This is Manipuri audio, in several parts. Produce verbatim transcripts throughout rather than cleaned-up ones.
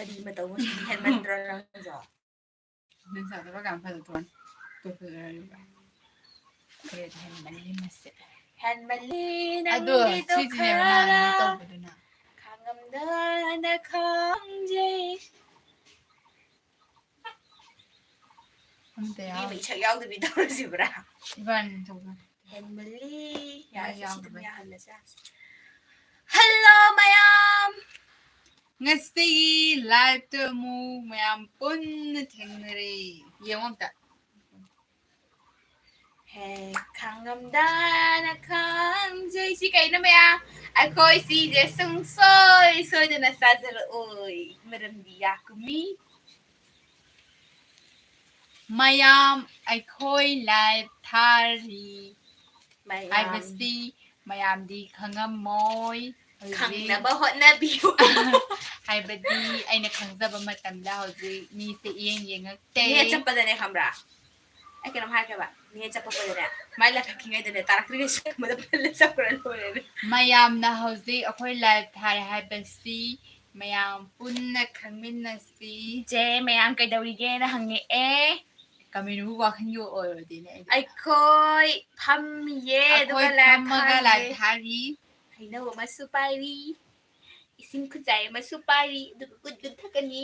ꯀꯔꯤ ꯃꯇꯧ ꯉꯁꯤꯗꯤ ꯍꯦꯟꯃꯟꯗ꯭ꯔꯣ ꯅꯪꯁꯨ? ꯅꯪ ꯁꯥꯗꯕ ꯀꯌꯥꯝ ꯐꯖ ꯊꯣꯛꯑꯅꯤ? ꯀꯩ ꯐꯖꯔꯤꯕ? ꯈꯔꯗꯤ ꯍꯦꯟꯃꯜꯂꯤ ꯃꯁꯦ꯫ ꯍꯦꯟꯃꯜꯂꯤ ꯑꯗꯣ ꯅꯪꯒꯤꯗꯣ ꯁꯤꯁꯤꯅꯦꯕ ꯅꯍꯥꯟ ꯈꯔ ꯅꯣꯏ ꯇꯧꯕꯗꯨꯅ꯫ ꯈꯥꯡꯉꯝꯗꯅ ꯈꯪꯖꯩ꯫ ꯑꯝꯇ ꯏꯕꯦꯝꯃ, ꯌꯥꯎ- ꯏꯁꯛ ꯌꯥꯎꯗꯕꯤ ꯇꯧꯔꯁꯤꯕ꯭ꯔꯥ? ꯏꯕꯥꯅꯤ ꯇꯧꯕꯅꯤ꯫ ꯍꯦꯟꯃꯜꯂꯤ꯫ ꯃꯥ ꯌꯥꯔꯁꯦ, ꯁꯤ ꯑꯗꯨꯝ ꯌꯥꯎꯗꯕꯅꯤ꯫ ꯌꯥꯍꯜꯂꯁꯦ꯫ ꯍꯜꯂꯣ ꯃꯌꯥꯝ꯫ ꯉꯁꯤꯒꯤ live ꯇ ꯑꯃꯨꯛ ꯃꯌꯥꯝ ꯄꯨꯟꯅ ꯊꯦꯡꯅꯔꯦ꯫ ꯌꯦꯡꯉꯣ ꯑꯝꯇ꯫ ꯍꯦ, ꯈꯥꯡꯉꯝꯗꯅ ꯈꯪꯖꯩ꯫ ꯁꯤ ꯀꯩꯅꯣ ꯃꯌꯥꯝ? ꯑꯩꯈꯣꯏ ꯁꯤꯁꯦ ꯁꯨꯡꯁꯣꯏ ꯁꯣꯏꯗꯅ ꯆꯥꯖꯔꯛꯑꯣꯏ꯫ ꯃꯔꯝꯗꯤ ꯌꯥꯀꯨꯝꯃꯤ꯫ ꯃꯌꯥꯝ ꯑꯩꯈꯣꯏ live ꯊꯥꯔꯤ ꯃꯌꯥꯝ꯫ ꯍꯥꯏꯕꯁꯤ ꯃꯌꯥꯝꯗꯤ ꯈꯪꯉꯝꯃꯣꯏ꯫ ꯍꯧꯖꯤꯛ ꯈꯪꯅꯕ ꯍꯣꯠꯅꯕꯤꯌꯨ꯫ ꯍꯥꯏꯕꯗꯤ ꯑꯩꯅ ꯈꯪꯖꯕ ꯃꯇꯝꯗ ꯍꯧꯖꯤꯛ ꯃꯤꯁꯦ ꯏꯌꯦꯡ ꯌꯦꯡꯉꯛꯇꯦ꯫ ꯅꯦ ꯆꯠꯄꯗꯅꯦ ꯈꯪꯕ꯭ꯔꯥ? ꯑꯩ ꯀꯩꯅꯣꯝ ꯍꯥꯏꯔꯛꯀꯦꯕ꯫ ꯅꯦ ꯆꯠꯄꯗꯅꯦ, ꯃꯥꯏ ꯂꯥꯏꯕꯛ ꯊꯤꯉꯩꯗꯅꯦ, ꯇꯥꯔꯛꯇ꯭ꯔꯤꯉꯩ ꯁꯦꯡꯕꯗ ꯐꯜꯂ ꯆꯠꯈ꯭ꯔ ꯂꯣꯏꯔꯦꯅꯦ꯫ ꯃꯌꯥꯝꯅ ꯍꯧꯖꯤꯛ ꯑꯩꯈꯣꯏ live ꯊꯥꯔꯦ ꯍꯥꯏꯕꯁꯤ ꯃꯌꯥꯝ ꯄꯨꯟꯅ ꯈꯪꯃꯤꯟꯅꯁꯤ꯫ ꯆꯦ, ꯃꯌꯥꯝ ꯀꯩꯗꯧꯔꯤꯒꯦꯅ ꯍꯪꯉꯛꯑꯦ꯫ ꯀꯃꯦꯟꯕꯨ ꯋꯥꯈꯜꯒꯤ ꯑꯣꯏꯔꯗꯤꯅꯦ ꯑꯩꯗꯤ꯫ ꯑꯩꯈꯣꯏ ꯐꯝꯃꯤꯌꯦ, ꯑꯗꯨꯒ ꯑꯩꯈꯣꯏ live ꯐꯝꯃꯒ ꯊꯥꯔꯤꯌꯦ꯫ Live ꯊꯥꯔꯤ꯫ ꯍꯩꯅꯧ ꯑꯃꯁꯨ ꯄꯥꯏꯔꯤ, ꯏꯁꯤꯡ ꯈꯨꯖꯥꯏ ꯑꯃꯁꯨ ꯄꯥꯏꯔꯤ, ꯑꯗꯨꯒ ꯒꯨꯠ ꯒꯨꯠ ꯊꯛꯀꯅꯤ꯫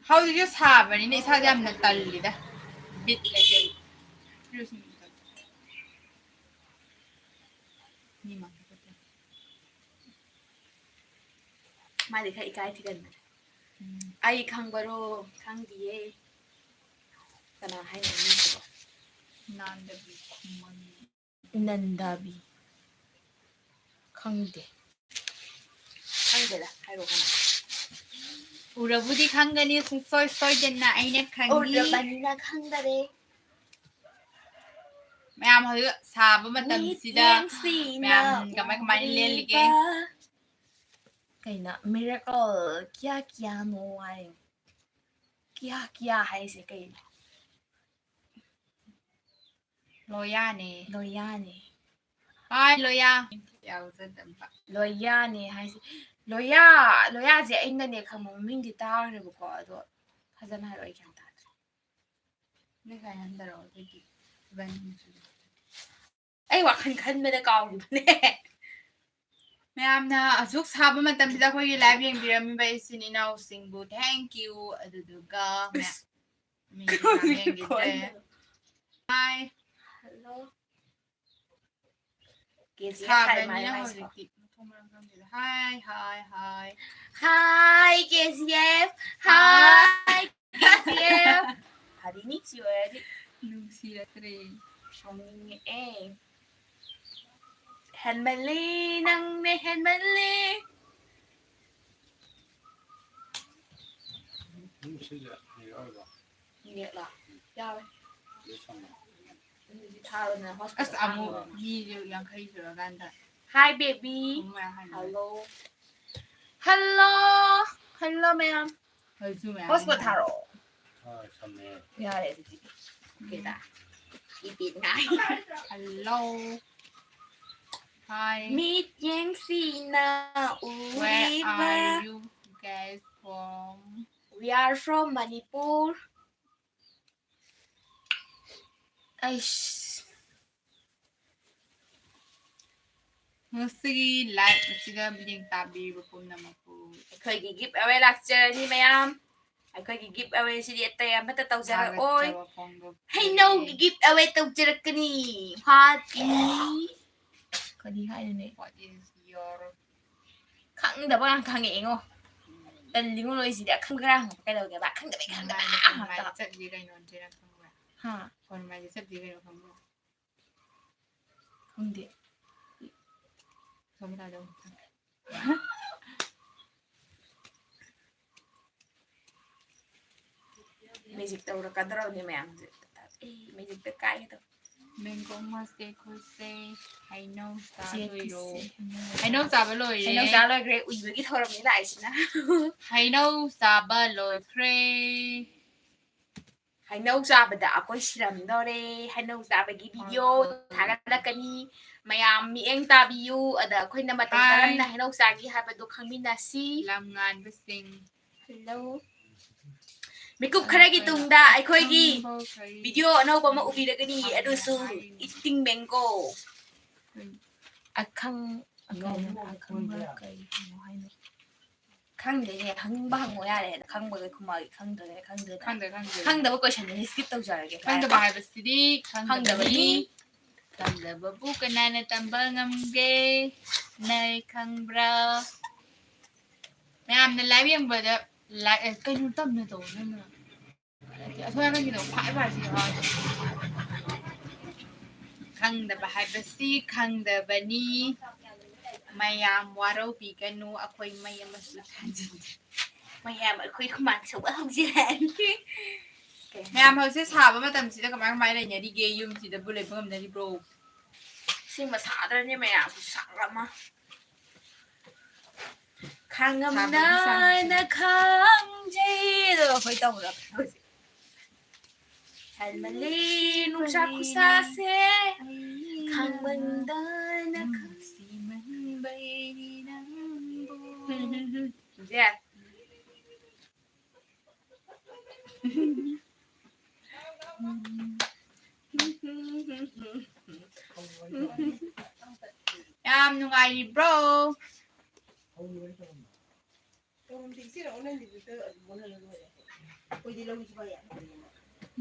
ꯍꯧꯖꯤꯛꯁꯨ ꯁꯥꯕꯅꯤꯅ ꯏꯁꯥꯁꯦ ꯌꯥꯝꯅ ꯇꯜꯂꯤꯗ, ꯕꯤꯠ ꯂꯩꯇꯦ꯫ ꯃꯤ ꯃꯥꯡ ꯃꯥꯗꯤ ꯈꯔ ꯏꯀꯥꯏ ꯊꯤꯒꯟꯕꯅꯦ꯫ ꯎꯝ꯫ ꯑꯩ ꯈꯪꯕꯔꯣ? ꯈꯪꯗꯤꯌꯦ꯫ ꯀꯅꯥ ꯍꯥꯏꯅꯣ ꯃꯤꯁꯤꯕꯣ? ꯅꯥꯟꯗꯕꯤ ꯈꯨꯃꯟ꯫ ꯅꯟꯗꯥꯕꯤ꯫ ꯈꯪꯗꯦ꯫ ꯈꯪꯗꯦꯗ, ꯍꯥꯏꯔꯣ ꯀꯅꯥ? ꯎꯔꯕꯨꯗꯤ ꯈꯪꯒꯅꯤ ꯁꯨꯡꯁꯣꯏ ꯁꯣꯏꯗꯅ, ꯑꯩꯅ ꯈꯪꯉꯤ꯫ ꯎꯔꯕꯅꯤꯅ ꯈꯪꯗꯔꯦ꯫ ꯃꯌꯥꯝ ꯍꯧꯖꯤꯛ ꯁꯥꯕ ꯃꯇꯝꯁꯤꯗ ꯃꯤꯠꯌꯦꯡꯁꯤꯅ ꯃꯌꯥꯝ ꯀꯃꯥꯏ ꯀꯃꯥꯏꯅ ꯂꯦꯜꯂꯤꯒꯦ? ꯎꯔꯤꯕ ꯀꯩꯅꯣ, miracle ꯀꯌꯥ ꯀꯌꯥꯅꯣ ꯍꯥꯏ꯫ ꯀꯌꯥ ꯀꯌꯥ ꯍꯥꯏꯁꯦ ꯀꯩꯅꯣ? ꯂꯣꯌꯥꯅꯦ꯫ ꯂꯣꯌꯥꯅꯦ꯫ ꯍꯥꯏ ꯂꯣꯌꯥ꯫ ꯌꯥꯎꯖꯗꯕ꯫ ꯂꯣꯌꯥꯅꯦ ꯍꯥꯏꯁꯦ꯫ ꯂꯣꯌꯥ, ꯂꯣꯌꯥꯁꯦ ꯑꯩꯅꯅꯦ ꯈꯪꯕ ꯃꯃꯤꯡꯗꯤ ꯇꯥꯈ꯭ꯔꯦꯕꯀꯣ, ꯑꯗꯣ ꯐꯖꯅ ꯍꯥꯏꯔꯛꯑꯣ, ꯑꯩ ꯒ꯭ꯌꯥꯟ ꯇꯥꯗ꯭ꯔꯦ꯫ ꯅꯣꯏ ꯁ꯭ꯋꯥꯏ ꯍꯟꯊꯔꯛꯑꯣ, ꯑꯗꯨꯗꯤ ꯏꯕꯥꯅꯤ ꯍꯟꯁꯤꯜꯂꯦ꯫ ꯑꯩ ꯋꯥꯈꯜ ꯈꯟꯕꯗ ꯀꯥꯎꯈꯤꯕꯅꯦ꯫ ꯃꯌꯥꯝꯅ ꯑꯁꯨꯛ ꯁꯥꯕ ꯃꯇꯝꯁꯤꯗ ꯑꯩꯈꯣꯏꯒꯤ live ꯌꯦꯡꯕꯤꯔꯝꯃꯤꯕ ꯏꯆꯤꯟ ꯏꯅꯥꯎꯁꯤꯡꯕꯨ thank you꯫ ꯑꯗꯨꯗꯨꯒ ꯃꯌꯥꯝ-, ꯃꯤꯁꯨ ꯌꯥꯝ ꯌꯦꯡꯈꯤꯗ꯭ꯔꯦ꯫ ꯍꯥꯏ꯫ Hello꯫ ꯁꯥꯕꯅꯤꯅ ꯍꯧꯖꯤꯛꯇꯤ ꯃꯊꯣꯡ ꯃꯔꯝ ꯈꯪꯗꯦꯗ꯫ ꯍꯥꯏ, ꯍꯥꯏ, ꯍꯥꯏ꯫ Hi, ꯀꯦ ꯖꯤ ꯑꯦꯐ꯫ Hi, ꯀꯦ ꯖꯤ ꯑꯦꯐ꯫ ꯐꯔꯤꯅꯤ ꯁꯤ ꯑꯣꯏꯔꯗꯤ꯫ ꯅꯨꯡꯁꯤꯔꯛꯇ꯭ꯔꯦ꯫ ꯁꯥꯎꯅꯤꯡꯉꯛꯑꯦ꯫ ꯍꯦꯟꯃꯜꯂꯤ, ꯅꯪꯅ ꯍꯦꯟꯃꯜꯂꯤ꯫ ꯅꯦꯠꯂꯣ? ꯌꯥꯎꯋꯦ꯫ ꯑꯗꯨꯗꯤ ꯊꯥꯔꯣꯗꯅ hotspot ꯑꯁ, ꯑꯃꯨꯛ ꯊꯥꯔꯣꯗꯅ꯫ ꯃꯤꯁꯨ ꯌꯥꯡꯈꯩ ꯁꯨꯔꯀꯥꯟꯗ꯫ Hi, baby꯫ ꯑꯃꯨꯛ ꯃꯌꯥꯝ ꯍꯥꯏꯅꯔꯦ꯫ Hello꯫ Hello꯫ Hello, ꯃꯌꯥꯝ꯫ ꯍꯧꯖꯤꯛꯁꯨ ꯃꯌꯥꯝ ꯍꯣꯁꯄꯣꯠ ꯍꯥꯏꯅꯔꯦ꯫ ꯊꯥꯔꯛꯑꯣ꯫ ꯍꯣꯏ, ꯁꯝꯃꯦ꯫ ꯌꯥꯔꯦ ꯑꯗꯨꯗꯤ꯫ ꯎꯝ꯫ ꯑꯣꯀꯦꯗ꯫ ꯏꯄꯤꯠ ꯉꯥꯏ꯫ Hello꯫ Hi꯫ ꯃꯤꯠꯌꯦꯡꯁꯤꯅ ꯎꯔꯤꯕ꯫ Where are you guys from? We are from Manipur. ꯑꯩꯁ꯫ ꯉꯁꯤꯒꯤ live ꯑꯁꯤꯗ ꯃꯤꯠꯌꯦꯡ ꯇꯥꯕꯤꯔꯤꯕ ꯄꯨꯝꯅꯃꯛꯄꯨ ꯑꯩꯈꯣꯏꯒꯤ give away ꯂꯥꯛꯆꯔꯅꯤ ꯃꯌꯥꯝ꯫ ꯑꯩꯈꯣꯏꯒꯤ give away ꯁꯤꯗꯤ ꯑꯇꯩ ꯑꯃꯠꯇ ꯇꯧꯖꯔꯛꯑꯣꯏ꯫ ꯊꯥꯒꯠꯆꯕ ꯐꯣꯡꯗꯣꯛꯆꯔꯤ꯫ ꯍꯩꯅꯧꯒꯤ give away ꯇꯧꯖꯔꯛꯀꯅꯤ꯫ ꯐꯥꯠ ꯏꯅꯤ꯫ ꯀꯔꯤ ꯍꯥꯏꯅꯣꯅꯦ? What is your ꯈꯪꯗꯕ ꯉꯥꯛꯇ ꯍꯪꯉꯛꯑꯦꯉꯣ꯫ ꯇꯜꯂꯤꯉꯣ ꯅꯣꯏꯁꯤꯗꯤ꯫ ꯑꯈꯪꯕ ꯈꯔ ꯍꯪꯉꯛꯄ ꯀꯩꯗꯧꯒꯦꯕ? ꯈꯪꯗꯕꯩ ꯈꯪꯗꯕ ꯐꯣꯟ ꯃꯥꯏꯗ ꯉꯥꯛꯇ꯫ ꯆꯠꯂꯤ ꯀꯩꯅꯣ ꯅꯠꯇꯦꯅ ꯈꯪꯕ꯭ꯔꯥ? ꯍꯥ? ꯐꯣꯟ ꯃꯥꯏꯗ ꯆꯠꯂꯤ ꯀꯩꯅꯣ ꯈꯪꯕ꯭ꯔꯥ? ꯈꯪꯗꯦ꯫ ꯁꯣꯝꯗ ꯑꯗꯨꯝ꯫ Magic ꯇꯧꯔꯛꯀꯗꯧꯔꯕꯅꯤ ꯃꯌꯥꯝꯁꯦ꯫ ꯑꯩ magicꯇ ꯀꯥꯏꯒꯦ ꯇꯧꯋꯦ꯫ Mango ꯃꯁꯦ ꯑꯩꯈꯣꯏꯁꯦ ꯍꯩꯅꯧ ꯆꯥꯗꯣꯏꯔꯣ? ꯆꯦꯛꯀꯤꯁꯦ꯫ ꯍꯩꯅꯧ ꯆꯥꯕ ꯂꯣꯏꯔꯦ꯫ ꯍꯩꯅꯧ ꯆꯥ ꯂꯣꯏꯈ꯭ꯔꯦ꯫ ꯎꯏꯕꯒꯤ ꯊꯧꯔꯝꯅꯤ ꯂꯥꯛꯏꯁꯤꯅ꯫ ꯍꯩꯅꯧ ꯆꯥꯕ ꯂꯣꯏꯈ꯭ꯔꯦ꯫ ꯍꯩꯅꯧ ꯆꯥꯕꯗ ꯑꯩꯈꯣꯏ ꯁꯤꯔꯝꯗꯧꯔꯦ꯫ ꯍꯩꯅꯧ ꯆꯥꯕꯒꯤ ꯚꯤꯗꯤꯑꯣ ꯊꯥꯒꯠꯂꯛꯀꯅꯤ꯫ ꯃꯌꯥꯝ ꯃꯤꯠꯌꯦꯡ ꯇꯥꯕꯤꯌꯨ꯫ ꯑꯗ ꯑꯩꯈꯣꯏꯅ ꯃꯇꯧ ꯀꯔꯝꯅ ꯍꯩꯅꯧ ꯆꯥꯒꯦ ꯍꯥꯏꯕꯗꯣ ꯈꯪꯃꯤꯟꯅꯁꯤ꯫ ꯂꯝ ꯉꯥꯟꯕꯁꯤꯡ꯫ ꯍꯜꯂꯣ꯫ ꯃꯤꯀꯨꯞ ꯈꯔꯒꯤ ꯇꯨꯡꯗ ꯑꯩꯈꯣꯏꯒꯤ ꯚꯤꯗꯤꯑꯣ ꯑꯅꯧꯕ ꯑꯃ ꯎꯕꯤꯔꯒꯅꯤ, ꯑꯗꯨꯁꯨ ꯏꯇꯤꯡ ꯃꯦꯡꯒꯣ꯫ ꯑꯈꯪ-, ꯑꯈꯪꯕ ꯀꯩꯅꯣ ꯍꯥꯏꯅꯣ? ꯈꯪꯗꯦꯅꯦ, ꯍꯪꯅꯤꯡꯕ ꯍꯪꯉꯣ ꯌꯥꯔꯦ꯫ ꯈꯪꯕꯒꯩ ꯈꯨꯝꯃꯛꯑꯒꯦ, ꯈꯪꯗ꯭ꯔꯒꯅ ꯈꯪꯗ꯭ꯔꯦꯗꯅ꯫ ꯈꯪꯗ꯭ꯔꯦ, ꯈꯪꯗ꯭ꯔꯦ꯫ ꯈꯪꯗꯕ questionꯗꯨꯗꯤ skip ꯇꯧꯖꯔꯒꯦ꯫ ꯈꯪꯗꯕ ꯍꯥꯏꯕꯁꯤꯗꯤ ꯈꯪꯗꯕꯅꯤ꯫ ꯈꯪꯗꯕꯅꯤ꯫ ꯈꯪꯗꯕꯕꯨ ꯀꯅꯥꯅ ꯇꯝꯕ ꯉꯝꯒꯦ? ꯅꯣꯏ ꯈꯪꯕ꯭ꯔꯥ? ꯃꯌꯥꯝꯅ live ꯌꯦꯡꯕꯗ like, ꯑꯦ, ꯀꯩꯅꯣ ꯇꯝꯅ ꯇꯧ ꯅꯪꯅ? ꯑꯁꯣꯏ ꯑꯉꯥꯡꯒꯤꯗꯣ ꯈ꯭ꯋꯥꯏ ꯐꯔꯁꯤ ꯌꯦꯡꯉꯣ꯫ ꯈꯪꯗꯕ ꯍꯥꯏꯕꯁꯤ ꯈꯪꯗꯕꯅꯤ꯫ ꯃꯌꯥꯝ ꯋꯥꯔꯧꯕꯤꯒꯅꯨ, ꯑꯩꯈꯣꯏ ꯃꯩ ꯑꯃꯁꯨ ꯊꯥꯟꯖꯤꯟꯗꯦ꯫ ꯃꯌꯥꯝ ꯑꯩꯈꯣꯏ ꯍꯨꯃꯥꯡ ꯁꯧꯕ ꯍꯧꯖꯤꯜꯂꯛꯑꯅꯤ꯫ ꯃꯌꯥꯝ ꯍꯧꯖꯤꯛ ꯁꯥꯕ ꯃꯇꯝꯁꯤꯗ ꯀꯃꯥꯏ ꯀꯃꯥꯏ ꯂꯩꯅꯔꯤꯒꯦ? ꯌꯨꯝꯁꯤꯗꯕꯨ ꯂꯩꯕ ꯉꯝꯅꯔꯤꯕ꯭ꯔꯣ? ꯑꯁꯦꯡꯕ ꯁꯥꯗ꯭ꯔꯅꯦ ꯃꯌꯥꯝ, ꯈꯨꯁꯥ ꯑꯃ꯫ ꯈꯥꯡꯉꯝꯗꯅ ꯈꯥꯡꯖꯩ꯫ ꯑꯗꯣ ꯑꯩꯈꯣꯏ ꯇꯧꯔꯒꯦ ꯍꯧꯖꯤꯛ꯫ ꯍꯦꯟꯃꯜꯂꯤ ꯅꯨꯡꯁꯥ ꯈꯨꯁꯥꯁꯦ꯫ ꯈꯥꯡꯃꯟꯗꯅ ꯈꯥꯡ-, ꯅꯨꯡꯁꯤꯃꯟꯕꯩꯅꯤ ꯅꯪꯕꯨ꯫ ꯖꯦ꯫ ꯌꯥꯝ ꯅꯨꯡꯉꯥꯏꯔꯤꯕ꯭ꯔꯣ?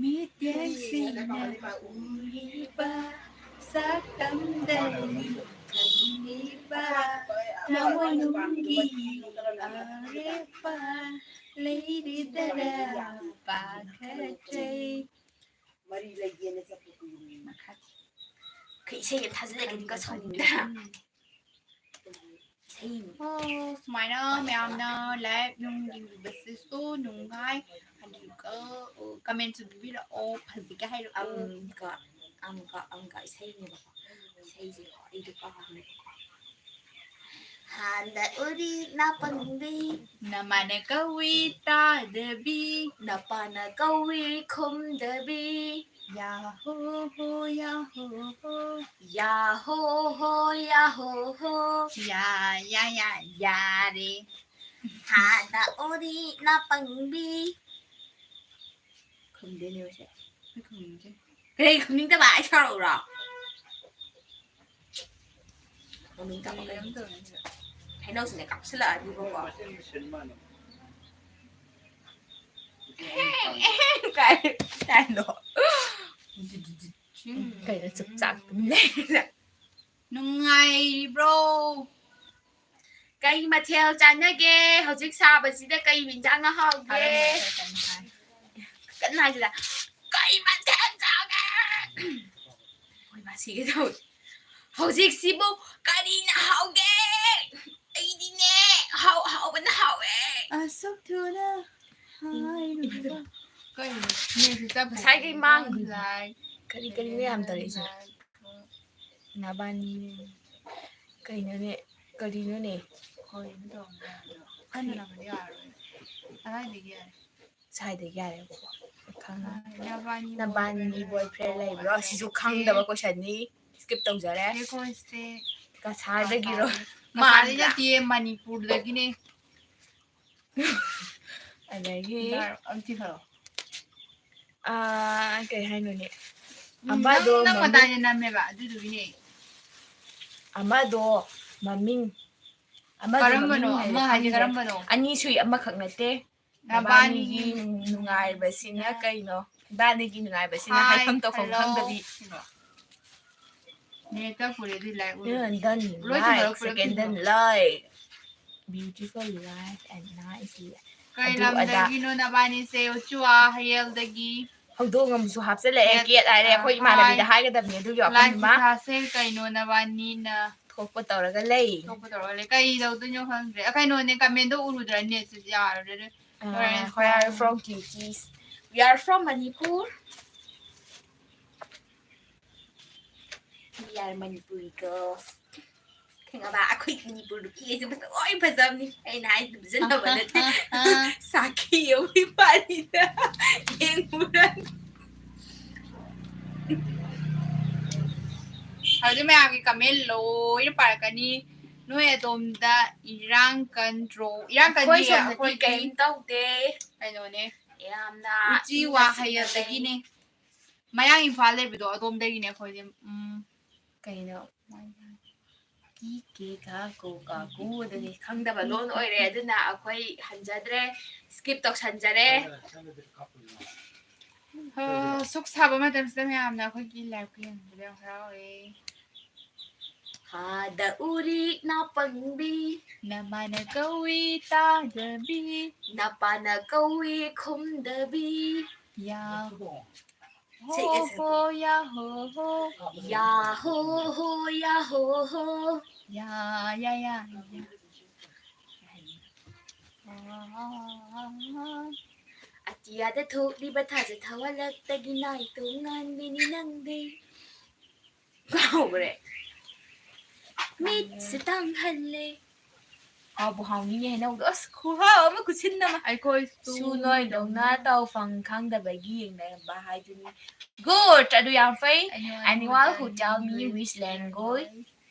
ꯃꯤꯠꯌꯦꯡꯁꯤꯡꯅ ꯎꯔꯤꯕ ꯁꯛꯇꯝꯗꯅꯤ ꯈꯪꯂꯤꯕ ꯊꯃꯣꯏꯅꯨꯡꯒꯤ ꯑꯔꯦꯞꯄ ꯂꯩꯔꯤꯗꯔ ꯄꯥꯈꯠꯆꯩ꯫ ꯃꯈꯥꯗꯤ꯫ ꯀꯩ ꯏꯁꯩꯒ ꯊꯥꯖꯤꯜꯂꯒꯗꯤ ꯀ ꯁꯥꯎꯅꯤꯡꯗ꯭ꯔꯥ? ꯏꯁꯩ꯫ ꯑꯣ, ꯁꯨꯃꯥꯏꯅ ꯃꯌꯥꯝꯅ live ꯅꯨꯡ ꯌꯦꯡꯕꯤꯕꯁꯤꯁꯨ ꯅꯨꯡꯉꯥꯏ꯫ ꯑꯗꯨꯒ, ꯑꯣ, commentꯁꯨ ꯄꯤꯕꯤꯔꯛꯑꯣ, ꯐꯖꯩꯒ ꯍꯥꯏꯔꯛꯑꯣ꯫ ꯑꯃꯨꯛꯀ, ꯑꯃꯨꯛꯀ, ꯑꯃꯨꯛꯀ ꯏꯁꯩꯅꯦꯕꯀꯣ꯫ ꯏꯁꯩꯁꯦ ꯑꯩꯗꯣ ꯀꯥꯎꯔꯦꯕꯀꯣ꯫ ꯍꯥꯟꯅ ꯎꯔꯤ ꯅꯥꯄꯪꯕꯤ, ꯅꯃꯥꯅ ꯀꯧꯏ ꯇꯥꯗꯕꯤ, ꯅꯄꯥꯅ ꯀꯧꯏ ꯈꯨꯝꯗꯕꯤ꯫ ꯌꯥꯍꯣ ꯍꯣ ꯌꯥꯍꯣ ꯍꯣ꯫ ꯌꯥꯍꯣ ꯍꯣ ꯌꯥꯍꯣ ꯍꯣ꯫ ꯌꯥ ꯌꯥ ꯌꯥ ꯌꯥꯔꯦ꯫ ꯍꯥꯟꯅ ꯎꯔꯤ ꯅꯥꯄꯪꯕꯤ꯫ ꯈꯨꯝꯗꯦꯅꯦ ꯃꯁꯦ꯫ ꯑꯩ ꯈꯨꯝꯅꯤꯡꯗꯦ꯫ ꯀꯔꯤ ꯈꯨꯝꯅꯤꯡꯗꯕ? ꯑꯩ ꯁꯥꯎꯔꯛꯎꯔꯣ? ꯈꯨꯝꯅꯤꯡꯗꯕ ꯀꯩꯅꯣ? ꯍꯩꯅꯧꯁꯤꯅꯦ ꯀꯥꯞꯁꯤꯜꯂꯛꯑꯗꯤꯕꯀꯣ꯫ ꯀꯥꯏ, ꯀꯥꯏꯅꯣ? ꯀꯩꯅꯣ ꯆꯨꯞ ꯆꯥꯛ ꯇꯨꯃꯤꯟ ꯂꯩꯔꯤꯁꯦ? ꯅꯨꯡꯉꯥꯏꯔꯤꯕ꯭ꯔꯣ? ꯀꯩ ꯃꯊꯦꯜ ꯆꯥꯟꯅꯒꯦ? ꯍꯧꯖꯤꯛ ꯁꯥꯕꯁꯤꯗ ꯀꯩ ꯏꯟꯖꯥꯡꯅ ꯍꯥꯎꯒꯦ? ꯀꯟꯅ ꯍꯥꯏꯁꯤꯗ, ꯀꯩ ꯃꯊꯦꯜ ꯆꯥꯒꯦ? ꯍꯣꯏ, ꯃꯥ ꯁꯤꯒꯦ ꯇꯧꯋꯦ꯫ ꯍꯧꯖꯤꯛꯁꯤꯕꯨ ꯀꯔꯤꯅ ꯍꯥꯎꯒꯦ? ꯑꯩꯗꯤꯅꯦ, ꯍꯥꯎ ꯍꯥꯎꯕꯅ ꯍꯥꯎꯋꯦ꯫ ꯑꯁꯨꯛ ꯊꯨꯅ ꯍꯥꯏꯔꯨꯕ꯫ ꯀꯩꯅꯣ? ꯅꯦꯠꯁꯦ ꯆꯞꯄꯦ꯫ ꯉꯁꯥꯏꯒꯤ ꯃꯥꯡꯈ꯭ꯔꯤꯕ꯫ ꯂꯥꯏ꯫ ꯀꯔꯤ ꯀꯔꯤꯅꯣ ꯌꯥꯝ ꯇꯧꯔꯛꯏꯁꯤꯅ? ꯂꯥꯏ꯫ ꯅꯕꯥꯅꯤ꯫ ꯀꯩꯅꯣꯅꯦ? ꯀꯔꯤꯅꯣꯅꯦ? ꯀꯩꯅꯣ ꯇꯧꯔꯝꯃꯤꯗꯣ? ꯀꯟꯅ ꯅꯝꯃꯗꯤ ꯌꯥꯔꯔꯣꯏ꯫ ꯀꯗꯥꯏꯗꯒꯤ ꯌꯥꯏ? ꯁ꯭ꯋꯥꯏꯗꯒꯤ ꯌꯥꯔꯦꯕꯀꯣ꯫ ꯈꯪꯉꯦ꯫ ꯅꯕꯥꯅꯤ ꯅꯕꯥꯅꯤ boyfriend boyfriend ꯂꯩꯕ꯭ꯔꯣ? ꯂꯩꯕ꯭ꯔꯣ? ꯑꯁꯤꯁꯨ ꯈꯪꯗꯕ questionꯅꯤ꯫ Skip ꯇꯧꯖꯔꯦ꯫ ꯑꯩꯈꯣꯏꯁꯦ ꯀꯁꯥꯔꯗꯒꯤꯔꯣ? ꯀꯁꯥꯔꯗꯒꯤ꯫ ꯀꯁꯥꯔꯗꯒꯤ ꯃꯥꯟꯕ꯭ꯔꯥ? ꯅꯠꯇꯤꯌꯦ, ꯃꯅꯤꯄꯨꯔꯗꯒꯤꯅꯦ꯫ ꯑꯗꯒꯤ ꯌꯥꯔꯣ? ꯑꯝ ꯆꯤꯡꯈꯠꯂꯣ꯫ ꯑꯥ, ꯀꯩ ꯍꯥꯏꯅꯣꯅꯦ? ꯎꯝ, ꯑꯃꯗꯣ ꯅꯪ, ꯅꯪ ꯃꯃꯤꯡ ꯃꯇꯥꯏꯗ ꯅꯝꯃꯦꯕ, ꯑꯗꯨꯗꯨꯒꯤꯅꯦ꯫ ꯑꯃꯗꯣ ꯃꯃꯤꯡ, ꯑꯃꯗꯣ ꯀꯔꯝꯕꯅꯣ? ꯃꯃꯤꯡ ꯍꯥꯏꯁꯦ ꯑꯃ ꯍꯥꯏꯁꯦ ꯈꯪꯗ꯭ꯔꯦ꯫ ꯀꯔꯝꯕꯅꯣ? ꯑꯅꯤ ꯁꯨꯏ, ꯑꯃꯈꯛ ꯅꯠꯇꯦ꯫ ꯅꯕꯥꯅꯤꯒꯤ ꯅꯕꯥꯅꯤꯒꯤ ꯅꯨꯡꯉꯥꯏꯕꯁꯤꯅ ꯅꯨꯡꯉꯥꯏꯕꯁꯤꯅ ꯀꯩꯅꯣ? ꯏꯕꯥꯅꯤꯒꯤ ꯅꯨꯡꯉꯥꯏꯕꯁꯤꯅ hi, ꯍꯥꯏꯐꯝ ꯇꯧꯐꯝ hello꯫ ꯈꯪꯗꯕꯤ꯫ ꯁꯤꯔꯣ? ꯅꯦꯠꯇ ꯄꯨꯔꯦ ꯑꯗꯨꯏ ꯂꯥꯏꯛ ꯎꯔꯦ꯫ ꯗꯟ, ꯂꯣꯏ ꯆꯤꯡꯈꯠꯂꯣ, like, ꯄꯨꯂꯞ second, ꯆꯤꯡꯈꯠꯂꯣ꯫ Done, like. Beautiful life and nice life. ꯀꯩ ꯑꯗꯨ ꯑꯗꯥ꯫ ꯂꯝꯗꯒꯤꯅꯣ ꯅꯕꯥꯅꯤꯁꯦ? ꯎꯆꯨꯋꯥ ꯍꯌꯦꯜꯗꯒꯤ꯫ ꯍꯧꯗꯣꯡ ꯑꯃꯁꯨ ꯍꯥꯞꯆꯜꯂꯛꯑꯦ, ꯌꯦꯠ-, ꯀꯦꯠ ꯍꯥꯏꯔꯦ꯫ ꯑ, ꯑꯩꯈꯣꯏ ꯏꯃꯥꯟꯅꯕꯤꯗ hi꯫ ꯍꯥꯏꯒꯗꯕꯅꯦ ꯑꯗꯨꯒꯤ ꯂꯥꯏꯛ ꯋꯥꯐꯝꯗꯨꯃ꯫ ꯄꯩꯁꯥꯁꯦ ꯀꯩꯅꯣ ꯅꯕꯥꯅꯤꯅ? ꯊꯣꯛꯄ ꯇꯧꯔꯒ ꯂꯩ꯫ ꯊꯣꯛꯄ ꯇꯧꯔꯒ ꯂꯩ꯫ ꯀꯩ ꯇꯧꯗꯣꯏꯅꯣ ꯈꯪꯗ꯭ꯔꯦ꯫ ꯑ, ꯀꯩꯅꯣꯅꯦ, commentꯗꯣ ꯎꯔꯨꯗ꯭ꯔꯥ? ꯅꯦꯠꯁꯦ ꯌꯥꯔꯗ꯭ꯔꯦ꯫ ꯑ, where are you where from? From? We are from Manipur. We are Manipuri girls. ꯈꯪꯉꯕ? ꯑꯩꯈꯣꯏ ꯃꯅꯤꯄꯨꯔ ꯅꯨꯄꯤꯈꯩꯁꯦ ꯃꯁꯛ ꯂꯣꯏ ꯐꯖꯕꯅꯤ꯫ ꯑꯩꯅ ꯍꯥꯏꯗꯤ ꯐꯖꯅꯕ ꯅꯠꯇꯦ꯫ ꯁꯥꯈꯤ ꯌꯧꯕꯤ ꯄꯥꯔꯤꯗ ꯌꯦꯡꯉꯨꯔꯅꯤ꯫ ꯍꯧꯖꯤꯛ ꯃꯌꯥꯝꯒꯤ ꯀꯃꯦꯟ ꯂꯣꯏꯅ ꯄꯥꯔꯛꯀꯅꯤ꯫ ꯅꯣꯏ ꯑꯗꯣꯝꯗ ꯏꯔꯥꯡ ꯀꯟꯗ꯭ꯔꯣ? ꯏꯔꯥꯡ ꯀꯟꯗꯤꯌꯦ꯫ ꯑꯩꯈꯣꯏ ꯁꯣꯝꯗꯗꯤ ꯑꯩꯈꯣꯏꯗꯤ ꯀꯔꯤꯝ ꯇꯧꯗꯦ꯫ ꯀꯩꯅꯣꯅꯦ, ꯌꯥꯝꯅ ꯎꯆꯤ ꯏꯪꯅ ꯋꯥ ꯆꯤꯛꯅ ꯍꯩꯌꯗꯒꯤꯅꯦ꯫ ꯂꯩ꯫ ꯃꯌꯥꯡ ꯏꯝꯐꯥꯜ ꯂꯩꯕꯗꯣ ꯑꯗꯣꯝꯗꯒꯤꯅꯦ ꯑꯩꯈꯣꯏꯗꯤ꯫ ꯎꯝ꯫ ꯀꯩꯅꯣ? ꯀꯤ ꯀꯦ ꯀꯥ ꯀꯣ ꯀꯥ ꯀꯨ ꯑꯗꯨꯅꯤ꯫ ꯈꯪꯗꯕ ꯂꯣꯟ ꯑꯣꯏꯔꯦ, ꯑꯗꯨꯅ ꯑꯩꯈꯣꯏ ꯍꯟꯖꯗ꯭ꯔꯦ, skip ꯇꯧꯁꯟꯖꯔꯦ꯫ ꯍꯣ, ꯁꯨꯛ ꯁꯥꯕ ꯃꯇꯝꯁꯤꯗ ꯃꯌꯥꯝꯅ ꯑꯩꯈꯣꯏꯒꯤ live ꯌꯦꯡꯕꯗ ꯌꯥꯝ ꯍꯔꯥꯎꯋꯦ꯫ ꯍꯥꯗ ꯎꯔꯤ ꯅꯥꯄꯪꯕꯤ꯫ ꯅꯃꯥꯅ ꯀꯧꯏ ꯇꯥꯗꯕꯤ꯫ ꯅꯄꯥꯅ ꯀꯧꯏ ꯈꯨꯝꯗꯕꯤ꯫ ꯌꯥ ꯍꯣ ꯍꯣ ꯌꯥ ꯍꯣ ꯍꯣ꯫ ꯌꯥ ꯍꯣ ꯍꯣ ꯌꯥ ꯍꯣ ꯍꯣ꯫ ꯌꯥ ꯌꯥ ꯌꯥ ꯌꯥ꯫ ꯑꯇꯤꯌꯥꯗ ꯊꯣꯛꯂꯤꯕ ꯊꯥꯖ ꯊꯋꯥꯜꯂꯛꯇꯒꯤ ꯅꯥꯏ ꯇꯣꯉꯥꯟꯕꯤꯅꯤ ꯅꯪꯗꯤ꯫ ꯀꯥꯎꯒ꯭ꯔꯦ꯫ ꯃꯤꯠꯁꯦ ꯇꯥꯡꯍꯜꯂꯦ꯫ ꯍꯥꯎꯕꯨ ꯍꯥꯎꯅꯤꯡꯉꯦ ꯍꯩꯅꯧꯗꯣ꯫ ꯑꯁ, ꯈꯨꯍꯥꯎ ꯑꯃ, ꯈꯨꯠꯁꯤꯟ ꯑꯃ꯫ ꯑꯩꯈꯣꯏꯁꯨ ꯁꯨ ꯅꯣꯏꯗꯧꯅ ꯇꯧꯐꯝ ꯈꯪꯗꯕꯒꯤ ꯌꯦꯡꯅꯕ ꯍꯥꯏꯗꯨꯅꯤ꯫ Good! ꯑꯗꯨ ꯌꯥꯝ ꯐꯩ꯫ Anyone who tell me which language